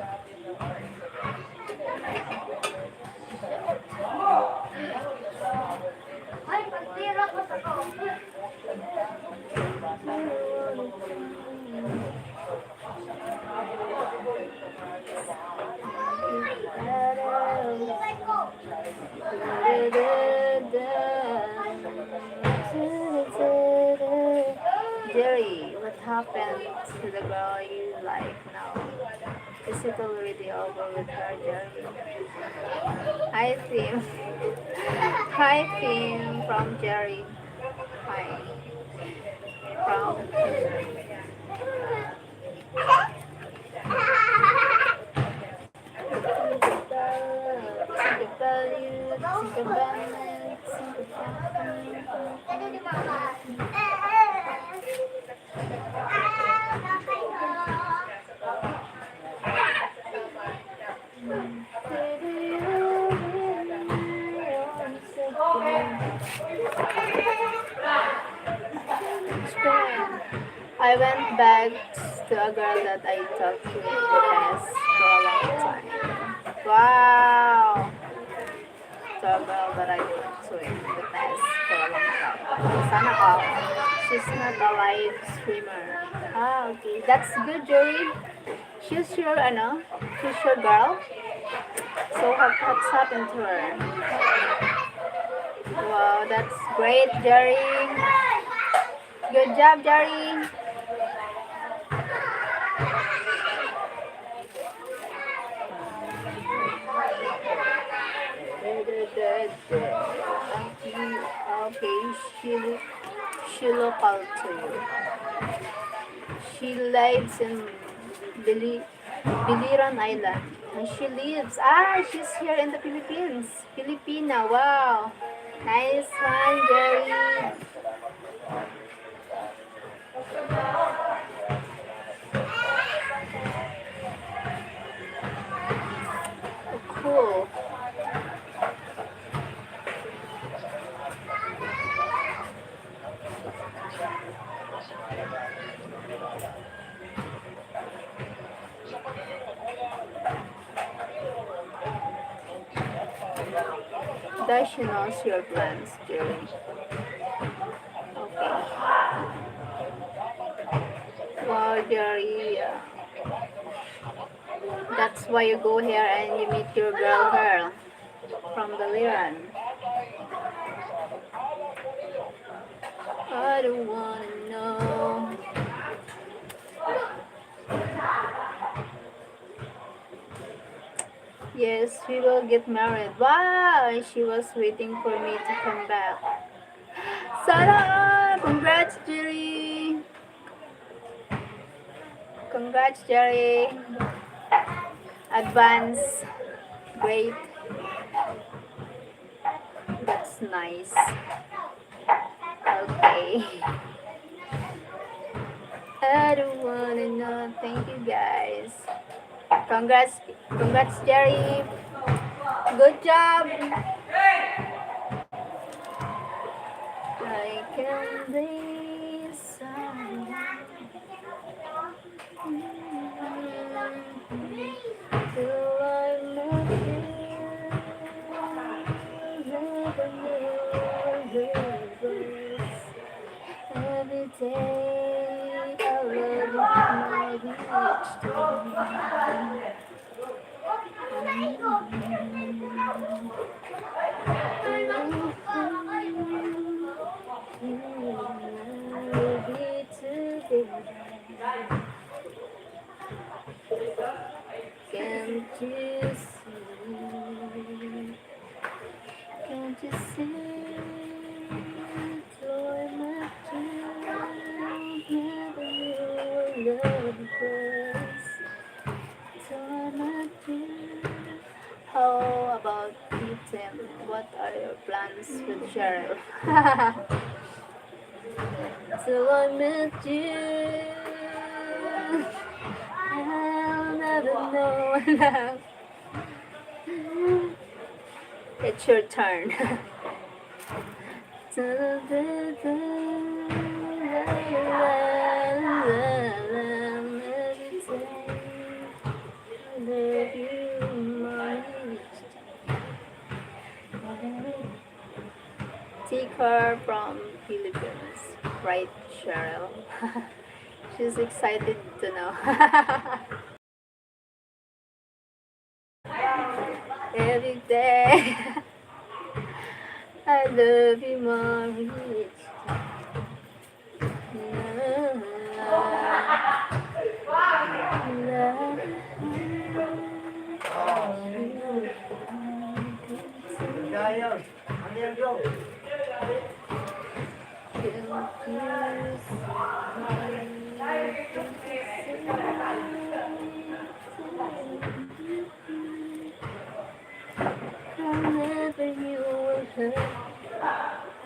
Jerry, what happened to the girl you like now? Is it already over with her, Jerry? Hi, Tim. Hi, Tim, from Jerry. Hi. From I went back to a girl that I talked to in the past for a long time. Wow! To a girl that I talked to in the past for a long time. Sana all. She's not a live streamer. Ah, okay. That's good, Jerry. She's your, ano, she's your girl. So what, what's happened to her? Wow, that's great, Jerry. Good job, Jerry. Okay, she, she local to you. She lives in Bili-, Biliran Island. And she lives, ah, she's here in the Philippines. Filipina, wow. Nice one, Jerry. Cool. Does she knows your plans, Jerry? Okay. Wow, Jerry, uh, that's why you go here and you meet your girl, girl from Biliran. I don't wanna know. Yes, we will get married. Wow, she was waiting for me to come back. Sana all! Congrats, Jerry! Congrats, Jerry! Advance. Great. That's nice. Okay. I don't wanna know. Thank you, guys. Congrats, Congrats, Jerry. Good job. I can be silent till I met you. Never knew I loved you. Every day I love you more each day. We'll be together. Can't you see? Can't you see? Till I met you, never knew I loved you first. Till I met you. How about you, Tim? What are your plans with Cheryl? Till I met you, I'll never know love. It's your turn. Take her from Philippines, right, Cheryl? She's excited to know. Every day I love you more each day.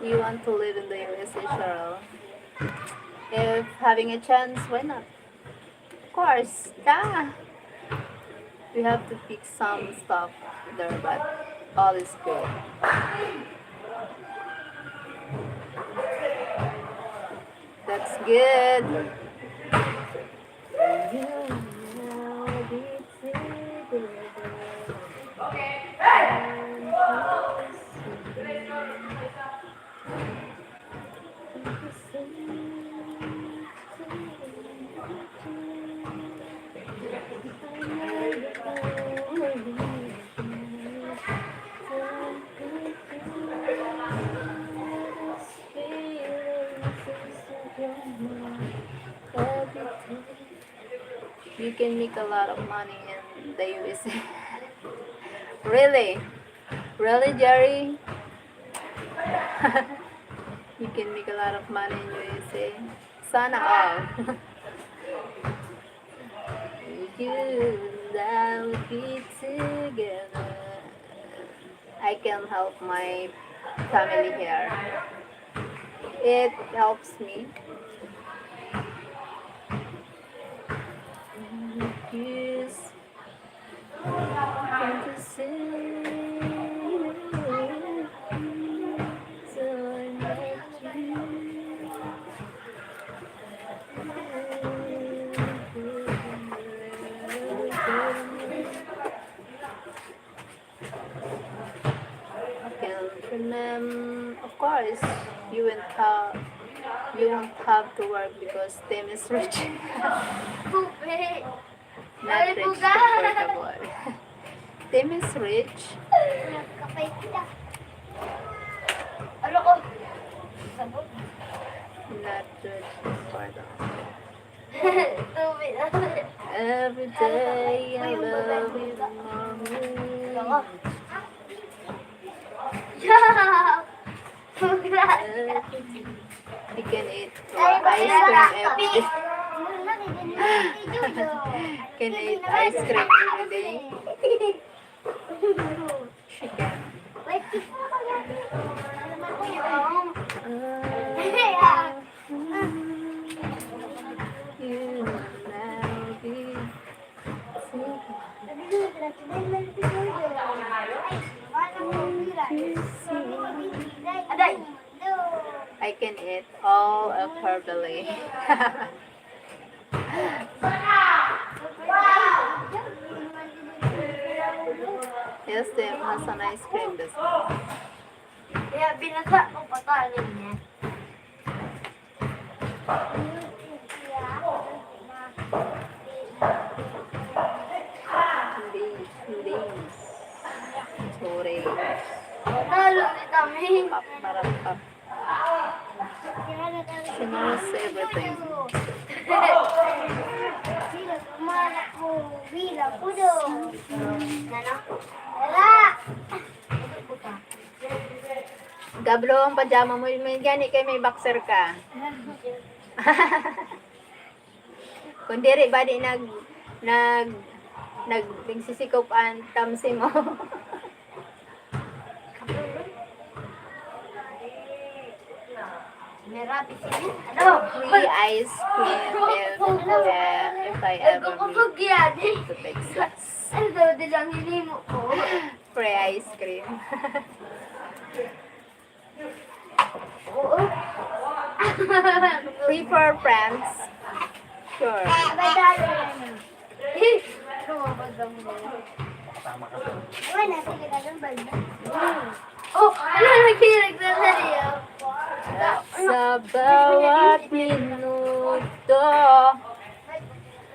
You want to live in the U S A, Cheryl? If having a chance, why not? Of course, yeah. We have to fix some stuff there, but all is good. That's good. You can make a lot of money in the U S A. Really? Really, Jerry? You can make a lot of money in U S A. Sana all. You and I will be together. I can help my family here. It helps me. Yes. I can remember, of course, you won't have, you won't have to work because Tim is rich. Stupid. Not rich, comfortable. Tim is rich. Ano ko? Sabon. Not rich, comfortable. Every day I love you more. You can eat ice cream every day. Can eat ice cream every day. She can. You and I'll be together. I can eat all of her belly. Yes, Tim has an ice cream this one. Kaya binasa ko pa talo niya. Today's, today's. Talo ni kami. Pap, parap, pap. She knows everything. Gablo ang pajama mo, may gani kay may boxer ka. Kundiri ba di nag, nag, nagbigsisikup an tamsi mo. Free ice cream if, uh, if I ever meet to Texas. Free ice cream. Prefer friends. Sure. Sa bawat minuto,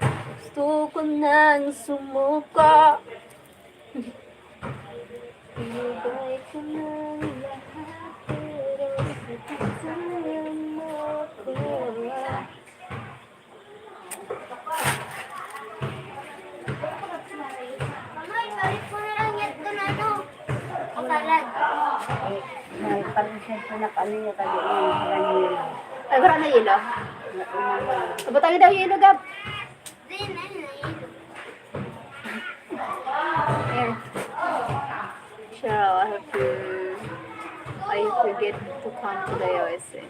gusto ko nang sumuko. Ibibigay ko na lahat, pero sasabihin mo ko. Mama, ipalit ko na lang yan doon, ano? O, salad. Eh, may palit siya na kami yung kanya, yung kanya. Ay, wala na yelo? Wala na. Abot lagi daw yelo, Gab. Here. Cheryl, I hope you, I hope you get to come to the U S A.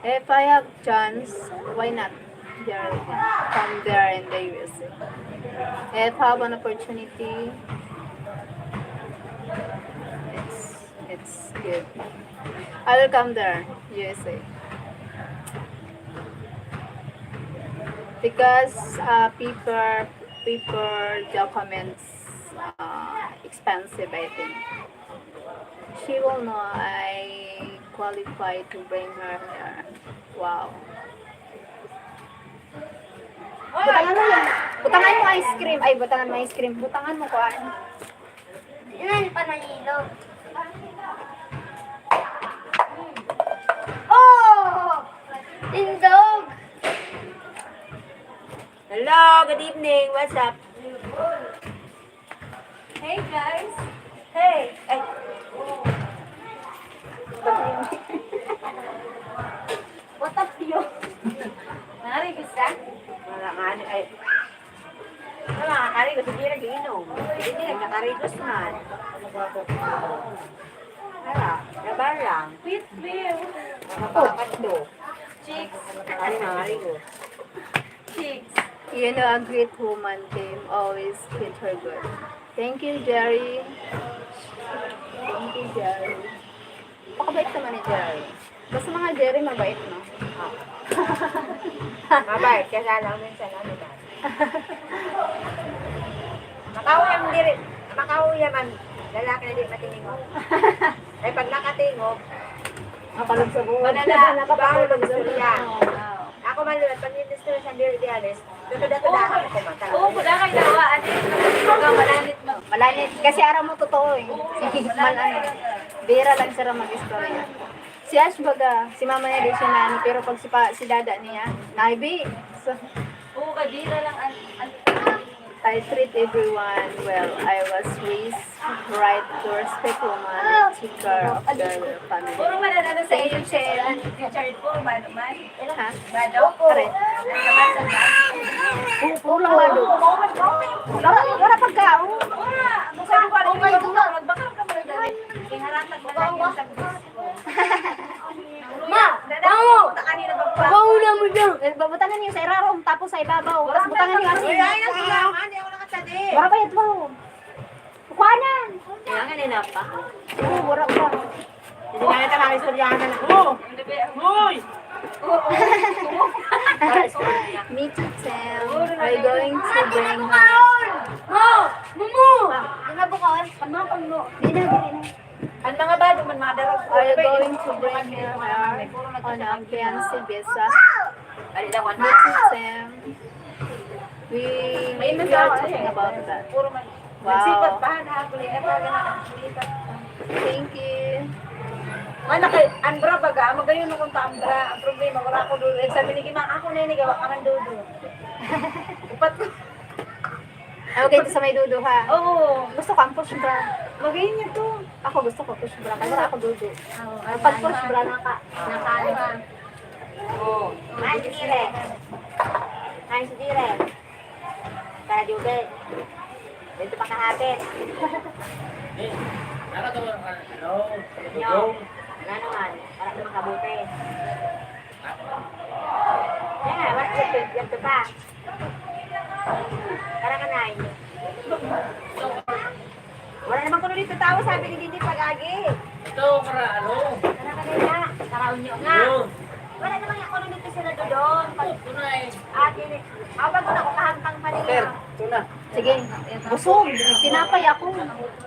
If I have chance, why not? There, come there in the U S A. If I have an opportunity, it's It's good. I will come there, U S A. Because, uh, paper, paper documents, uh, expensive, I think. She will know I qualify to bring her here. Wow. Butangan mo yan. Butangan mo ice cream. Ay, butangan mo ice cream. Butangan mo kuan. Ilan pa ng ilog? Oh! Tindog! Hello, good evening. What's up? Hey, guys. Hey. Ay. What up, yo? Nari, gusta? Wala nga, ay. Wala nga, kari, gusto di nag-inom. Hindi, nagkakaridos man. Wala, laban lang. Sweet, sweet. Mga pangatlo. Chicks. Kari, mga kari, oh. Chicks. You know, a great woman, Tim. Always treat her good. Thank you, Jerry. Thank you, Jerry. Pakabait naman ni Jerry. Basta mga Jerry, mabait, no? Mabait, kaya lang minsan, ano ba? Makauwi ang diri, makauwi ang lalaki na di matingog. Ay, pag nakatingog, mapalog sa buwan. Malala, nakapalog sa buwan. Ako man, pag-minister sa diri di alis, tutuda-tudahan ko mata. Oo, kuda kayo dawa, ate. Malanit mo. Malanit. Kasi araw mo totoo, eh. Mal-, ano, bira lang sira mag-istorya. Si Ash baga, si mama niya di siya na ano, pero pag si pa, si dada niya, naibi. So, oo, kadira lang an, an, I treat everyone well. I was raised right to respect woman and take care of their family. Puro man ano sa iyo, Che, an Richard, puro man, man. Ha? Bado? Are. Ang kamasa ka? Pu-, puro lang bado. Wala, wala pagkaon. Wala. Ang sabi ko, ano yung magbakal ka mo na dali? Iharatag na lang yung sagot. Ma! Dada, mo! Butangan niyo na ba? Butangan mo dyan. Eh, butangan niyo sa irarom, tapos sa ibabaw. Tapos butangan niyo asin. Ay, ay, ay, ay, ay, ay, ay, ay, ay, ay, ay, Wara pa ito. Kuanan. Kailangan ay napa. Oo, wara pa. Hindi na kita makistoryahan na. Oo. Hoy! Me too, Sam. Are you going to bring her? Mumu! Di na bukal. Ano pa mo? Di na, di na. Ang mga bado man, mga darag. Are you going to bring her on a fiancé visa? Me too, Sam. We, we are talking about that. Wow. Thank you. Mana kay, ambra baga, magayon ako ta ambra. Ang problema, wara ako dudu. Sabi ni Gima, ako na ini, gawa ka man dudu. Upat ko. Ay, okay, ito sa may dudu, ha? Oo. Gusto ko ang push bra. Magayon niya to. Ako gusto ko push bra, kaya wara ako dudu. Oo, pag push bra, naka, naka, ano, ha? Oo. Nice dire. Nice dire. Kara jube. Dito pa kahapit. Eh, naka to, ano, Yo. Ano naman? Para sa makabuti. Kaya nga, wala, ito, ito pa. Para ka na, eh. Wala naman kuno dito tao, sabi ni Didi pag-agi. Ito, para ano? Para ka na, para unyo nga. Yun. Wala naman kuno dito sila doon. Pag ito na eh. Agi ni, abag ko na ko kahantang pa niya. Sir, ito na. Sige, busog. Tinapay ako.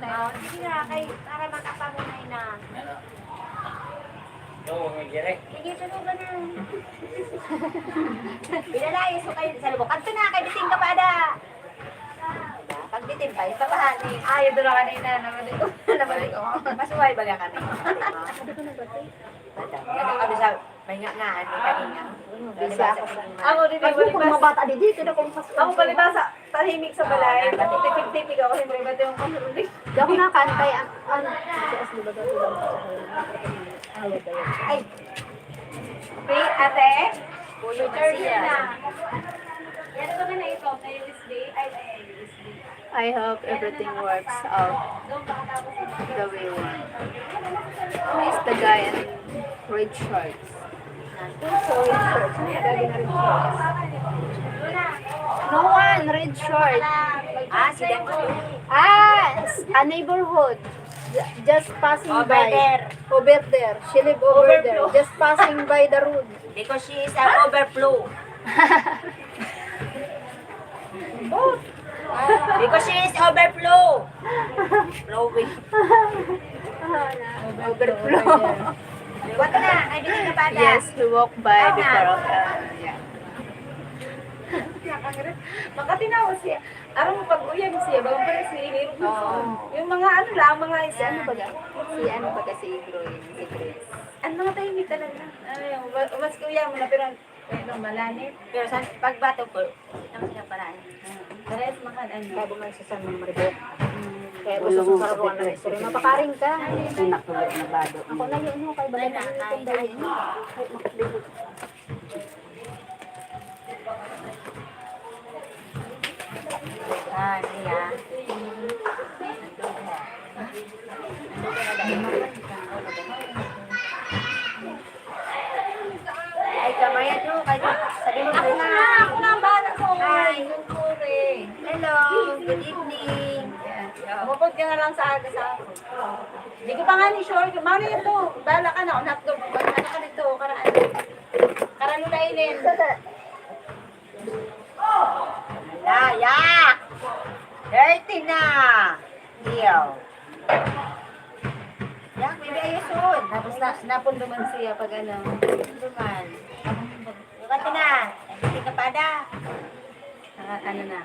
Ah, sige na, kay, para mag-apa mo na ina. Ano? Ito, may gire. Sige, tulog ka na. Pinalayo, so kayo, sa lubok. Adto na, kay bitin ka pa, ada. Pagbitin pa, ito pa, honey. Ay, ito na kanina, nabalik ko. Nabalik ko. Masuway ba ka kami? Ano kami sa, may nga nga, ano, kanina. Busy ako sa. Ako din, ako, kung mga bata, di, di, kaya kung pas-, ako, palibasa, tahimik sa balay. Oo, tipid-tipid ako, hindi ba ito yung panghuling? Di ako nakantay, ang, ang, ay. Hey, ate? Kuya, turn na. Yan ito na ito, kay L S D. Ay, ay, ay, L S D. I hope everything works out the way we want. Who is the guy in red shorts? Who's the red shorts? Sino yung guy in red shorts? No one, red shorts. Ah, si Dangkot. Ah, s-, a neighborhood. Ju-, just passing by. Over there. Over there. She live over there. Overflow. Just passing by the road. Because she is a overflow. Because she is overflow. Flowing. Overflow. What na? Ay, di ka pa na. Yes, we walk by before. Uh, yeah. Makatinaw siya. Aram mo pag-uyag siya, bago pa rin siya, hirap na siya. Oo. Yung mga ano lang, mga isa. Ano baga? Si ano baga si Igro yun, si Chris? Ang mga tahimik talaga. Ano yung, umas ko yan, muna, pero Pero malanit. Pero sa pagbato ko, ano siya paraan? Parehas makan, ano? Kaya bumalik sa San Maribel. Kaya gusto ko sa karuan ng istorya. Mapakaring ka. Anak ko na bado. Ako na yun, no, kay bala na yun, kung dahil yun. Ay, makapit. Ah, iya. Ay, kamaya nyo, kaya sabi mo, ako na, ako na ang bahala sa. Hi. Hello, good evening. Umabot ka na lang sa aga sa ako. Hindi ko pa nga ni sure. Mano yun to? Bahala ka na. Hotdog. Ano ka dito? Karaan. Karalulainin. Ala, yak! Dirty na! Iyo. Yak, bibi, ayusun. Tapos na, napunduman siya pag ano. Napunduman. Bukan ka na. Hindi ka pa da. Ah, ano na?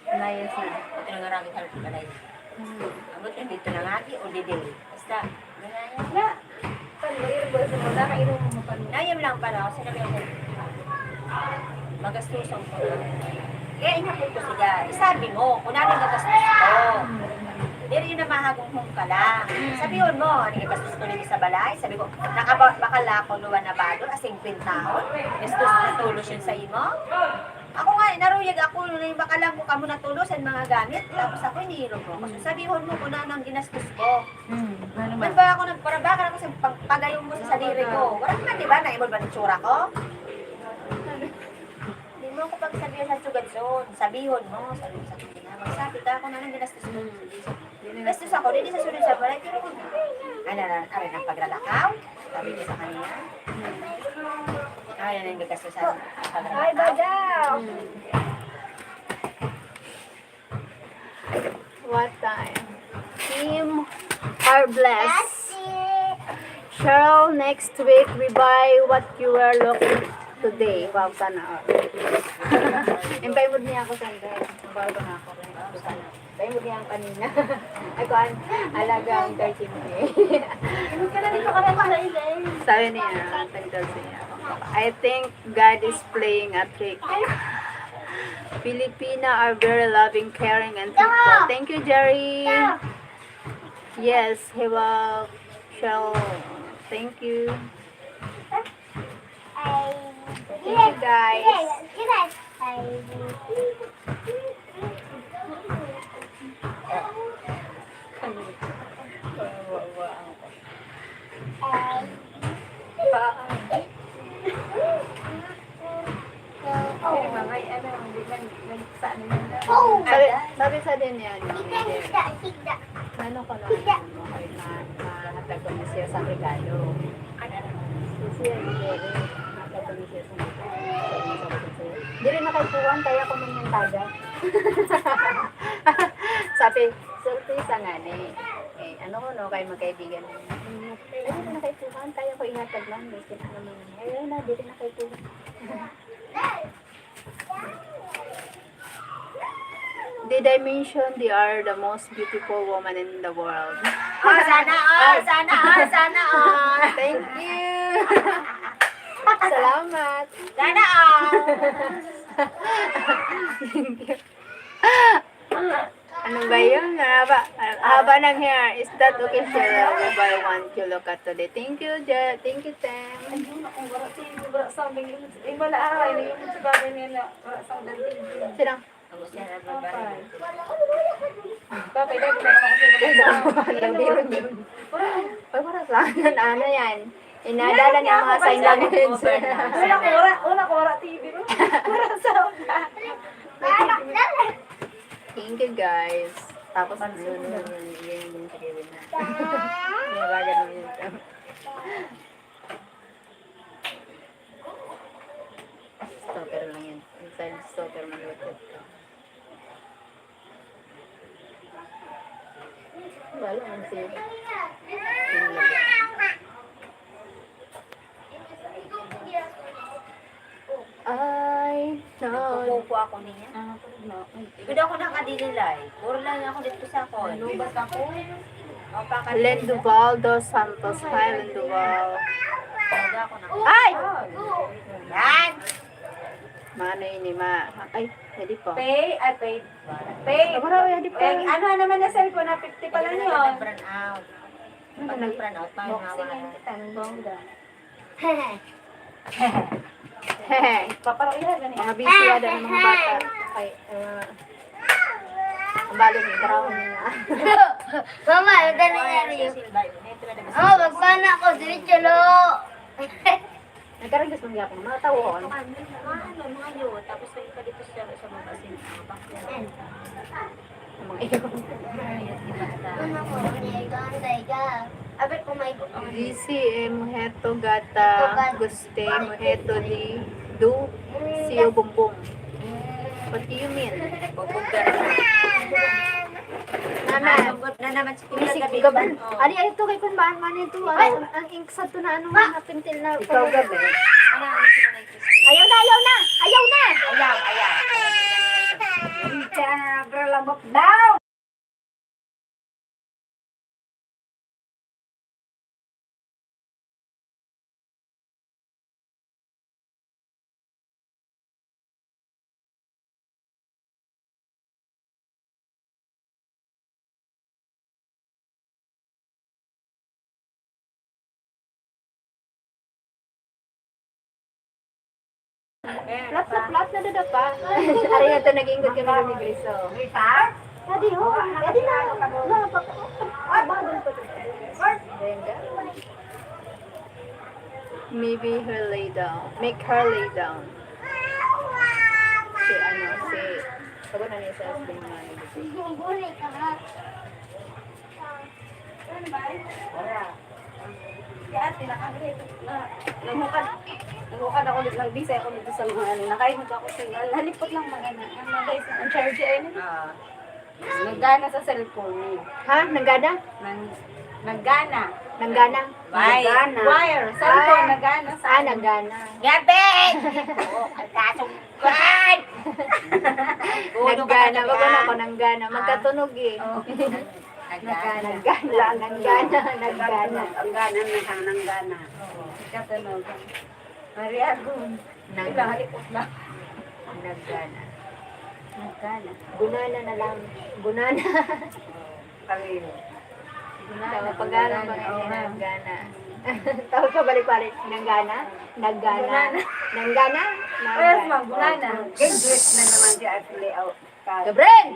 Inayos na. Ito na nga rami sa balay. Hmm. Abot na dito na nga, o didi. Basta, ganyan. Na, panluir ba sa mga nakainom mo pa? Nayam lang pala ako, sinabi ako, magastusan ko na. Kaya inapon ko siya. Isabi mo, kung ano yung gagastos ko. Diri na mahagong hong ka lang. Sabi mo, ano yung gastos ko na sa balay? Sabi ko, nakabakal ako luwan na bado, asing pintahon. Gastos na tulos yun sa imo. Ako nga, naruyag ako, nung bakalan ko kamo natulo sa mga gamit, tapos ako, iniinom mo. Kasi sabihon mo kung ano ang ginastos ko. Hmm, ano ba? Ba't ba ako nagparabakal ako sa pagpagayon mo sa sadiri ko? Wala naman, di ba? Naimol ba ng tsura ko? Di mo, Ako pagsabihan sa sugad son, sabihon mo, sabi ko sa kanya, magsabi ka kung anong ginastos mo. Gastos ako, di, di sa sunod sa balay, pero kung, ano, ano, ano, ang paglalakaw, sabi ko sa kanya. Ay, ano yung gagastos sa paglalakaw? Hi, Badang! What time? Team are blessed. Cheryl, next week we buy what you are looking today. Wow, sana all. Yung paimod niya ako, Sandra. Bago na ako. Sana. Paimod niya ako kanina. Ako, an, alagang thirteen K. Sabi niya, tagdal siya. I think God is playing a trick. Filipina are very loving, caring, and faithful. Thank you, Jerry. Yes, he will show. Thank you. Thank you, guys. Sabi, sabi sa din yan. Ano ko na, ano, okay, ma-, mahatag ko na siya sa regalo. Siya, mahatag ko na siya sa regalo. Diri na kay Juan, kaya ko man yung taga. Sabi, sorpresa nga ni. Eh, ano ko, no, kay magkaibigan. Ay, diri na kay Juan, kaya ko ihatag man. May sila naman. Ay, na, diri na kay Juan. Did I mention they are the most beautiful woman in the world? Oh, sana all, sana all, sana all. Thank you. Salamat. Sana all. Thank you. Ano ba yun? Haba, haba ng hair. Is that okay, Cheryl? Buy one, you look at today. Thank you, Je-, thank you, Tem. Ayun, ako, wala, wala sa amin. Ay, wala, ah, ay, yung sa bagay niya na, wala sa amin. Sino? Papay. Papay, dahil wala ako sa. Ay, wala sa amin. Ano yan? Inadala niya mga sign language. Una ko, wala, una ko, wala T V, no? Wala sa. Thank you, guys. Tapos, yun, yun, yun, yun, yun, yun, yun. Nalaga naman yun. Stopper lang yan. Inside stopper, maluwat yan. Wala, ang save. Ay, no. Kukuha ako niya. Ah, no. Igud ako nakadililay. Puro lang ako dito sa akon. Nalubat ako. Lenduval dos Santos. Hi, Lenduval. Ay! Yan! Mano ini, ma? Ay, hindi pa. Pay, ay, pay. Pay. Abra, hindi pa. Pay. Ano, ano naman na cellphone na fifty pa lang yun? Pag nag-brown out. Pag nag-brown out, pa yung hawakan. Boxing ang kita, ang bongga. Hehe. Hehe. Paparo iya, gani. Mga busy ada ng mga bata. Ay, uh, ang balo ni brown niya. Mama, ano na nangyari? Oh, magpana ko, diretso lo. Nagkaragis man gyapon, mga tao, ano? Ano, mga yo, tapos lagi pa dito siya sa mga basin, mga bakyan. Mga iyo. Ano ko, ano yung ganda, ika? Abi ko, may buto. G C M, heto, gata, guste, mo, heto, di, du, siyo, bumbong. What do you mean? Bumbong ka na. Mama. Sugot na naman si Kuya Gabi. Gabi. Oh. Ari, ari, ito kay kun baan man ito, ah. Ay. Ang, ang Sakto na, ano, ma, napintil na. Ikaw, Gab, eh. Ayaw na, ayaw na! Ayaw na! Ayaw, ayaw. Diyan na, bro, labot daw! Plat na, plat na, dada pa. Ari na to, nag-inggod kami ni Grace, oh. Tadi, oh, tadi na. Maybe her lay down. Make her lay down. Ako na ni sa binangan. Guguli ka, ha? Ano ba? Wala. Kaya tinakangkit. Na, nangukad. Nangukad ako dito, nagbisay ako dito sa mga ano. Nakaimot ako sa mga, nalipot lang mga ano. Ano, guys, ang charge ay ano? Ah. Nanggana sa cellphone. Ha? Nanggana? Nang, nanggana. Nanggana? Wire. Nanggana. Wire. Cellphone, ah, nanggana sa, ah, nanggana. Gabi! Oo, ang kasong God! Nanggana. Bago na ako nanggana. Ah. Magkatunog eh. Oo. Nanggana. Nanggana. Nanggana. Nanggana. Nanggana. Nanggana. Magkatunog. Maria Gun. Nang-, ila, halipot na. Nanggana. Nanggana. Gunana na lang. Gunana. Kami. Gunana. Tawa Pagano ba nga, oo, nanggana. Tawa pabalik-balik. Nanggana. Nanggana. Gunana. Nanggana. Nanggana. Gunana. Graduate na naman si Ashley. Oh, Gabriel!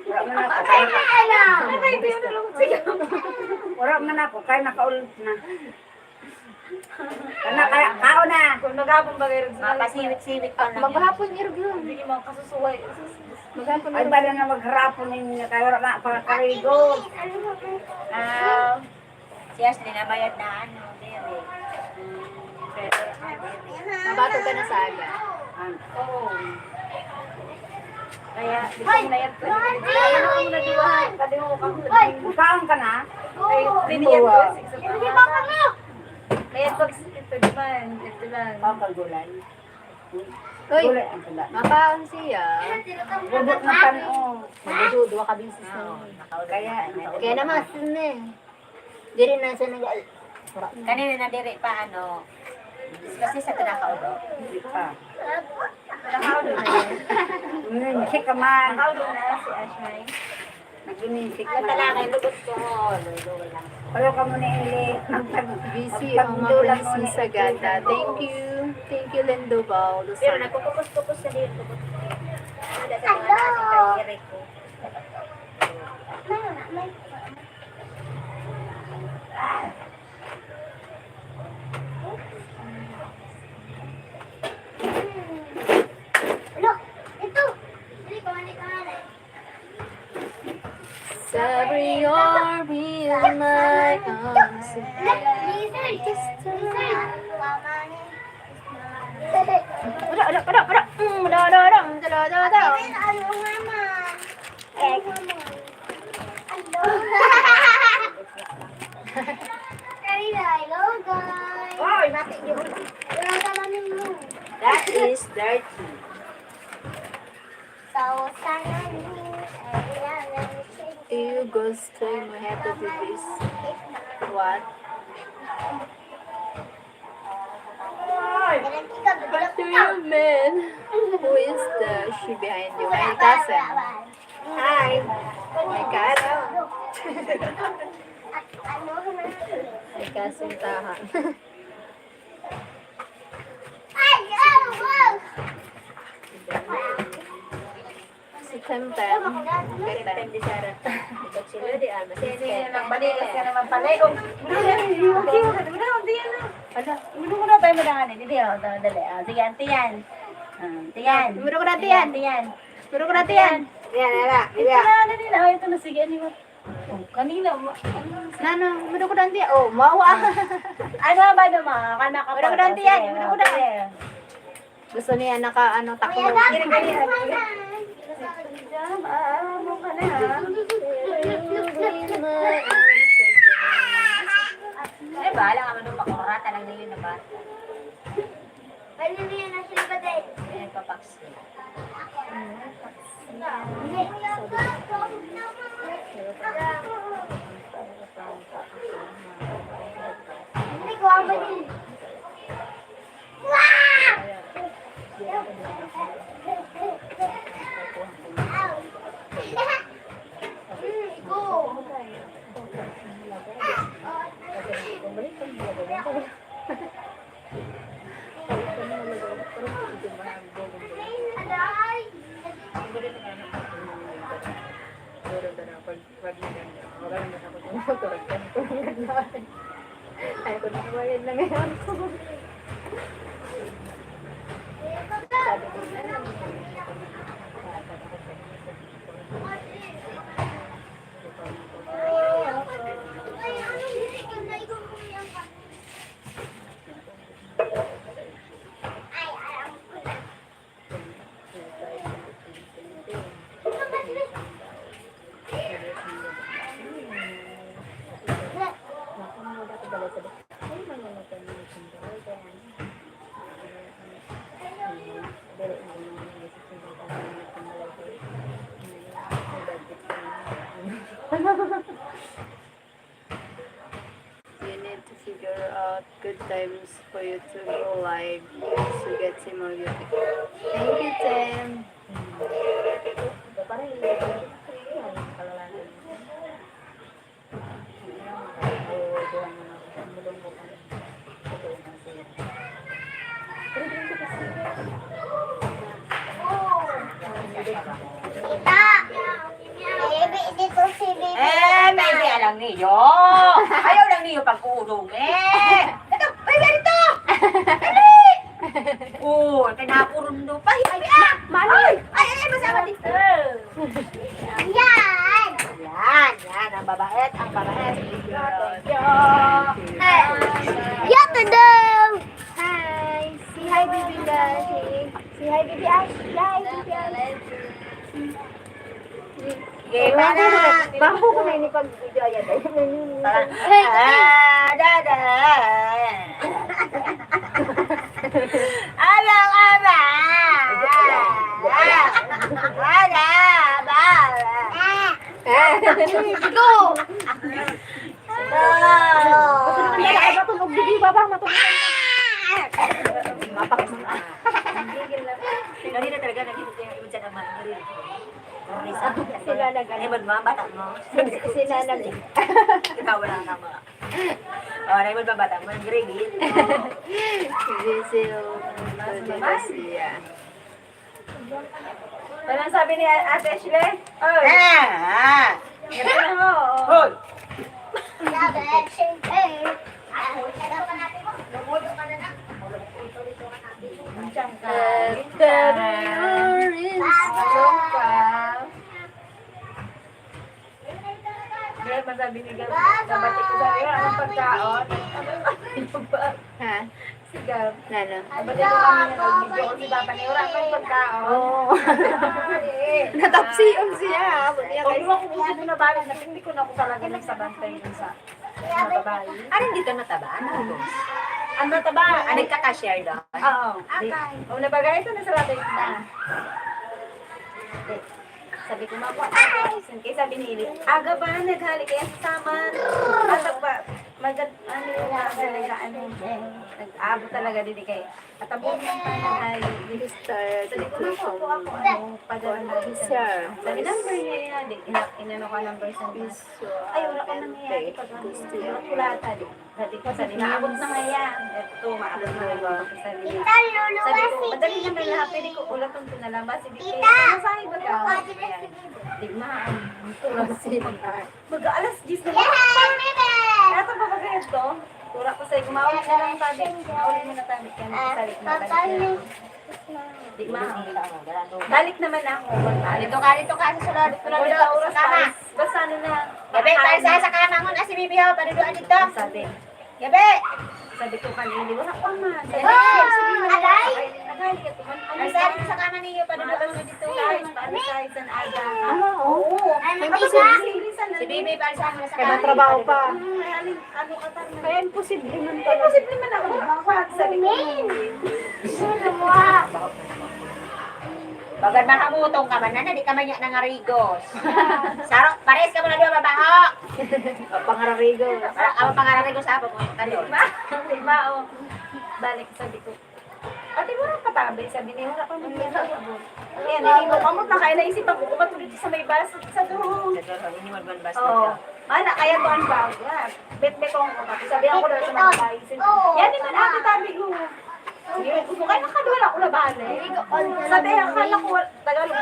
Wala man ako. Wala man ako, kay nakaulot na. Kana kaya, kao na. Kung maghapon ba kayo, mapasiwit-siwit pa lang. Maghapon, irog yun. Hindi makasusuway. Maghapon, ay, irog. Bala na magharapon ninyo, kaya wala nga pangakarigo. Ah. Si Ashley nabayad na ano, diri. Mm, pero, ah, diri. Mabato ka na sa aga. Oo. Kaya, di ko na yan. Ay, ano mo na diwa? Pwede mo kang makaon ka na? Ay, hindi yan po. Hindi pa kami. Kaya pag ito naman, ito lang. Papagulan. Uy, gulay ang tanda. Makaon siya. Bubot na pan, oh. Mabudo, duwa ka bisis na. Kaya, kaya naman, sin eh. Diri na siya nag-, kanina na diri pa, ano, kasi sa tinakaulo. Diri pa. Tinakaulo na yun. Hmm, si Kaman. Nakaulo na si Ashmay. Nag-inisik na. Talaga, lubot ko, lolo lang. Pero kamo ni Eli, magpag-, busy ang mga magpagdulang prinsesa, gata. Thank you. Thank you, Lindo Val. Pero nagkukukus-kukus sa dito. Ada sa mga natin kay Eric ko. Look, ito. Dali, pamalik ka nga na. Sorry, you're in my arms. Look, lizard. Lizard. Ada, ada, ada, ada. Hmm, ada, ada, ada. Ada, ada, ada. Ano naman? Egg. Hello, guys. Oy, mati yun. Wala ka namin room. That is dirty. So, sana ni, eh, ilan na yung change? You go stay my head to this. What? What do you mean? Who is the she behind you? My cousin. Hi. My cousin. My cousin tahan. Si Temtem. Temtem di Sara. Ikot sila di Alma. Sini, sini, nang balik ka naman pala. Oh, okay, okay, okay, okay, yan na. Ala, umino ko na tayo madangani. Didi, oh, dali. Ah, sige, Auntie Yan. Ah, Auntie Yan. Umino ko na, Auntie Yan. Auntie Yan. Umino ko na, Auntie Yan. Yan, yan, yan. Ito na, dali na. Oh, ito na, sige, ano mo? Oh, kanina, ma-, ano? Nano, umino ko na, Auntie Yan. Oh, mawa. Ano ba naman? Kana ka pa, Auntie Yan. Umino ko na, Auntie Yan. Gusto niya naka, ano, taklo. Kiri, kiri, kiri. Jam, ah, ano ka na, ha? Ay, bahala ka man doon, makurata lang na yun, diba? Ano niya na sila ba, Dad? Ayan, papaksin. Hindi ko ang mali. Ay, ko na, bayad na ngayon. You need to figure out good times for you to go live to get some more views. Thank you, Tim. Ita. Bibi, dito si Bibi. Eh, may di alang niyo. Ayaw lang niyo pagkuulong, eh. Ito, may di dito. Dali. Oh, kaya napurun do pa. Ay, ay, ay, ay, masama dito. Yan. Yan, yan, ang babait, ang babait. Thank you, thank you. Yan, tadam. Hi. Say hi, Bibi Ash. Say hi, Bibi Ash. Say hi, Bibi Ash. Sige, para. Bangko ko na ini pag-video, ayan, ayan, ayan. Para. Ah, dada. Ala, ala. Ala, ala. Go. Matunog na, matunog, Bibi, baba, matunog. Mapak. Kanina talaga, nakita ko yung ibon sa naman. Sila na ganun. Ay, magmamata mo. Sila na ganun. Ikaw, wala ka ba? Oh, ay, magmamata mo. Ang grade, eh. Busy, oh. Busy, busy, ah. Anong sabi ni Ate Ashley? Oh. Ah, ah. Sabi na ho, oh. Hoy. Diyan ka. Diyan ka. Diyan ka. Dahil masabi ni Gal, nabati ko sa iyo, anong pagkaon? Ha? Si Gal. Nano? Nabati ko kami na nag-video ko si Papa ni Ura, anong pagkaon? Oo. Natapsiyon siya. Pag iwan ko po siya nabalik, na hindi ko na ako talaga nagsabantay dun sa mga babae. Ano dito nataba? Ano? Ang nataba, ang nagkakashare doon? Oo. Akay. O, nabagay ito, nasa labay na. Sabi ko, "Makuha ka." Kaya sabi ni Ili, "Aga ba, naghali kaya sa saman?" At ba, magad, ano yung mga talaga, ano, nag-aabot talaga din kay at ang buong tayo ay Mister sabi ko, "Makuha ko, ako, ano, padala na isa." Sabi, "Number niya yan." Di, ina-, inano ko number sa mga. Ay, wala ko nangyayari pag ano, wala ko lata, di. Sabi ko, sabi, "Naabot na nga yan." Ito, maabot na nga yan. Sabi ko, "Madali naman lahat. Pwede ko ulaton ko na lang ba?" Sige, kaya masahe ba ka? Yan. Di, ma-, ang tulog si mag-aalas diyes na. Ito pa ba ganito? Tura ko sa'yo, gumawin na lang tabi. Gumawin mo na tabi. Kaya nakasalik na tabi. Di ma. Balik naman ako. Dito ka, dito ka, sa sulod. Wala oras pa. Basta ano na. Gabi, paisa sa kama mo na si Bibi, oh, paduduan dito. Sabi. Gabi. Sabi ko kanina, wala pa man. Sabi ko, sige, aray. Aray, ito man. Ay, sabi sa kama niyo, paduduan mo dito. Guys, paano sa isang aga? Ano? Oo. Si Bibi, paisa mo sa kama niyo. Kaya trabaho pa. Hmm, ay, alin? Ano ka, Carmen? Kaya imposible man pala. Imposible man ako. Sabi ko, "Sino mo, ah?" Bagan mahamutong ka man, nana, di ka man niya nangarigos. Saro, pares ka muna dua, babaho. Pangararigos. Saro, ako pangararigos, apa mo yung tanong? Di ba? Di ba, oh. Balik, sabi ko, "Ate, wala ka tabi?" Sabi niya, "Wala pa man." Ayan, eh, imo kamot na kaya naisipan ko, kumatulid sa may bus, sa dulo. Sa dulo, ini magman bus na. Oo. Mana, kaya to ang bag, ha? Bet-bet ko ang kumat. Sabi ako na sa mga guys. Yan, di man ate tabi ko. Gusto ko, ay, nakadua na ako na bale. Sabi, akala ko wal-, Tagalog.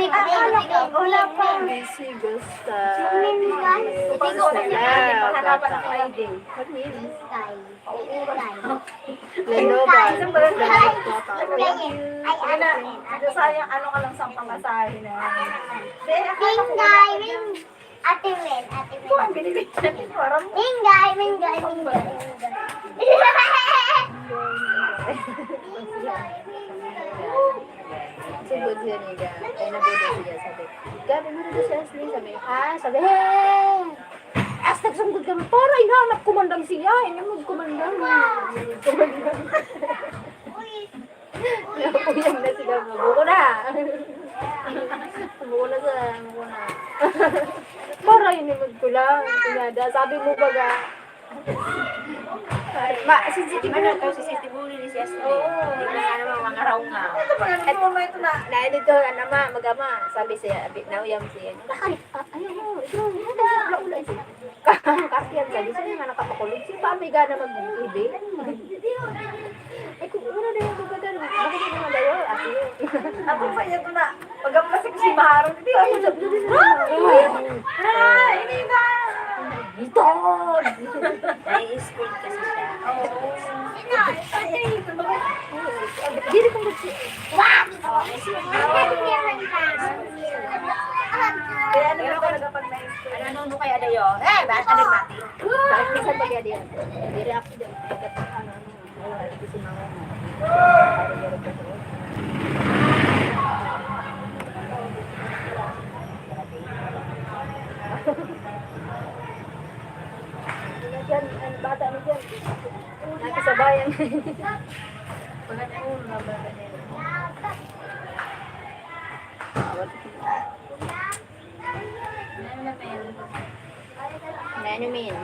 Akala ko wala pa. Busy, basta. Hindi ko na niya. Hanapan ako I D. What means? Lenovo. Ay, ano? Sayang, ano ka lang sa pamasahe na. Hindi, akala ko wala pa. Ate Wen, Ate Wen. Ito ang binibigyan ni Parang. Mingay, mingay, mingay, mingay. Sugod siya ni Ga. Ay, nabudo siya, sabi. Gabi mo na doon si Ashley, sabi. Ha? Sabi, he! Astag, sugod kami. Para, hinahanap ko man lang siya. Hinahanap ko man lang. Hinahanap ko man lang. Uy. Uyang na sila, mabuko na. Mabuko na sa, mabuko na. Para ini magkulang. Kunyada, sabi mo baga. Ma, si Siti Buli to, si Siti Buli ni si Asli. Oo. Di na nga naman, mga raw nga. Ito pa nga, ito na. Na, ito, ano ma, magama. Sabi siya, abi, nauyam siya. Ay, ah, ayaw mo, ito, ito, ito, ito, ito. Kasihan ka, gusto niya nga nakapakulog. Siya pa, may gana mag-ibig. Ay, kung una na yung gaganda, bakit yung mga layo? Ako yun. Ako pa yun na. Pag ang masik si Maharong, hindi ako na. Ah! Ah! Hindi na! Ito! Nai-spoil kasi siya. Oo. Ay, ay, ito ba? Dili kong gusto. Wow! Kaya ano ba talaga pag nai-spoil? Ano, ano, ano kaya na yun? Eh, bata na mati. Bakit minsan pag yan yan? Diri ako dyan. Pagkat ano, ano, ano, ano, ano, ano, ano, Diyan, ano, bata na diyan. Nakisabayan. Pagkat ulo na bata na yun. Ano na, men? Ano, men?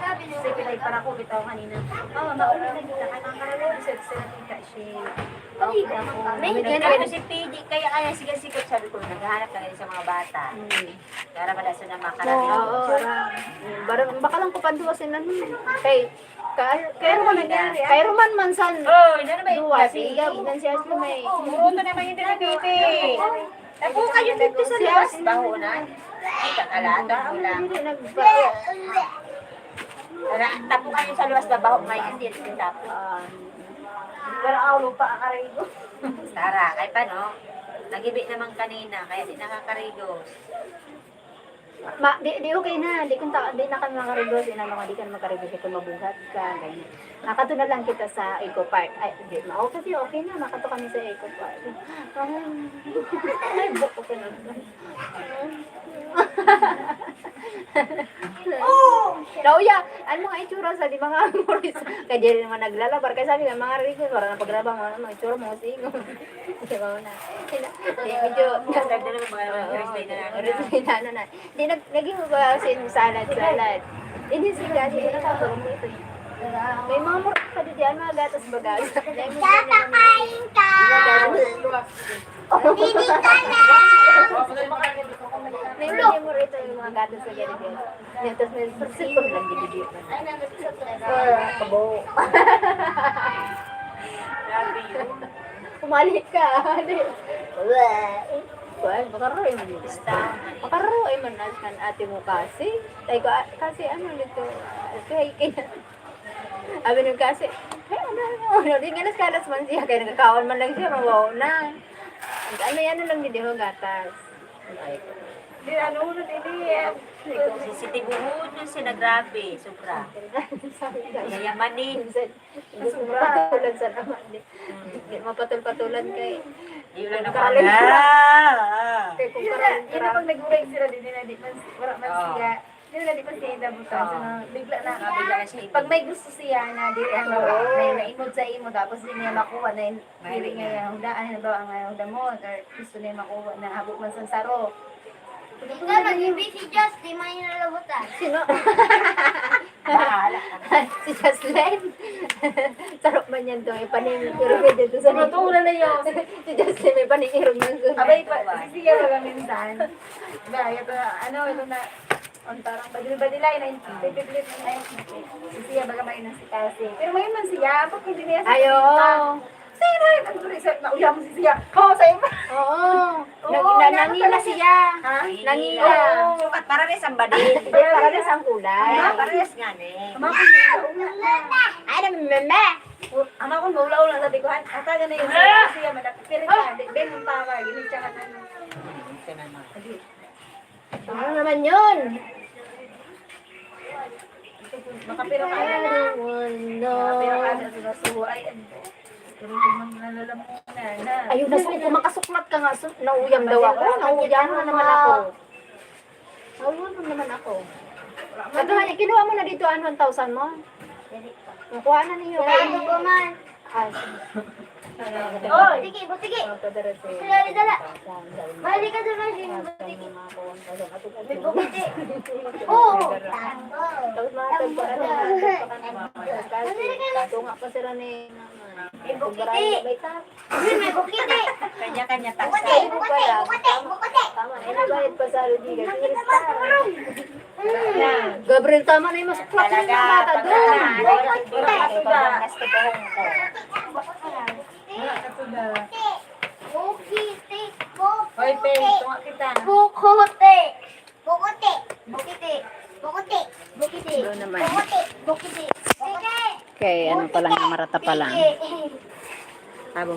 Kasi pinay para ko bitaw kanina. Oh, maulog na kita. Kaya ang karalo, bisa, bisa na kita siya. May ganun si P D, kaya, kaya sigasigap, sabi ko, naghahanap na rin sa mga bata. Hmm. Para pala sa na makarami. Oo, para, para, baka lang ko panduwa si Nani. Kay, kay, kay Roman, kay Roman Mansan. Oh, ano ba yung duwa, gabi? Siya, dan siya sa may. Oo, ito naman yung pinagiti. Tapo kayo dito sa luwas, baho na. Ay, kakala, tapo lang. Tara, tapo kayo sa luwas, babaho ngayon, hindi rin tapo. Wala ako lupa, akarigo. Tara, kay pa, no? Nagibi naman kanina, kaya di nakakarigo. Ma, di, di okay na. Di, kung ta-, di na kami makarigo. Inano nga, di ka na makarigo. Kung mabuhat ka, ganyan. Nakato na lang kita sa Eco Park. Ay, di, ma, okay, kasi okay na. Nakato kami sa Eco Park. Ay, ay, buko ka na. Nauya, ano mga itsura sa di mga moris? Kaya di naman naglalabar. Kaya sabi nga, mga rico, wala na paglaba, mga, mga itsura, mga sigo. Di ba na? Di, medyo, Ganda na mga, mga, oo, respect na, respect na, ano na. Di nag-, naging ba sin salad, salad. Hindi, sige, sige, nakakulong ito. May mga murag pa di, di, ano, gatas baga. Tatapain ka! Hindi ka na! May mga murag ito yung mga gatas sa ganito. Yan, tas may sipon lang, di, di, di. Kabo. Grabe yun. Kumali ka. Kuan, makaroy man yun. Makaroy man na kan ate mo kasi. Tay ko, ah, kasi ano nito? Kay, kay, abi nung kasi, "Ay, ano, ano, ano?" Di nga nas kalas man siya, kaya nagkakaon man lang siya, mawaw na. Ano, ano lang, di, di ho gatas. Di, ano, ano, di, di, eh. Si, si Tibuhon, si nagrabe, sobra. Yayamanin. Sobra. Patulan sa naman, di. Hmm. Di, mapatol-patulan kay. Di lang na pala. Kay kung yun na, karang, yun na karang. Pag nag-break sila, di, di na, di man, wala man siya. Di na, di man siya inabutan. Oo. So, bigla na. Ah, bigla na siya. Pag may gusto siya na, di, ano, oo, may naimod sa imo, tapos di niya makuha na in-, diri niya yung hudaan, halimbawa, ang, ah, huda mo, or gusto niya makuha na habo man sa saro. Ikaw, nag-ibig si Jess, di man yung nalabutan. Sino? Bahala ka. Si Jocelyn. Sarap man yan to. May paning irog dito sa. Matutunan na yun. Si Jocelyn, may paning irog na sa. Abay, pa, si Sia wala minsan. Ba, ito, ano, ito na. Ang tarang badil-badil ay na yung pipiplit na yung si Sia baga may nang si Kasi. Pero may man siya, pag hindi niya sa Ayo. Sino yung nagturi sa nauyam si Sia? Oh, sa iba. Oo. Oo, Nag- na- nangila siya. Ha? Nangila. Oo. Sukat para rin sa badil. Hindi, para rin sa kulay. Ah, para rin sa ngani. Ay, na mama. Ama ko maula-ula sa bikuhan. Ata gana yung siya, malapit. Pero ka, di, ben, ang tawag, yun yung tsaka na. Ano naman yun? Makapira ka na. Makapira ka na sa suwa. Ay, ano. Pero nagmang nalalamunan na. Ayun, nasuko, makasuklat ka nga. Su- nauyam daw ako. Nauyam na naman ako. Nauyam na naman ako. Ito, honey, kinuha mo na dito, ano, ang tausan mo? Nakuha na ninyo. Wala ko pa man. Ay. Oy! Butiki, butiki! Dali, dala. Balik ka doon, Marvin. Butiki. May bukiti. Oo. Tapos mga tagpaan na. Tunga pa sila ni Mama. May bukiti. Uy, may bukiti. Kanya-kanya taksi. Bukiti, bukiti, bukiti, bukiti. Tama, eh, nabayad pa sa Rodriguez. Gabriel, tama na yung masuklat na yung mga bata doon. Hoy, Pe, tunga kita. Bukuti. Bukuti. Bukuti. Bukuti. Bukuti. Doon naman. Bukuti. Bukuti. Okay, ano pa lang, marata pa lang. Bukuti. Tabong.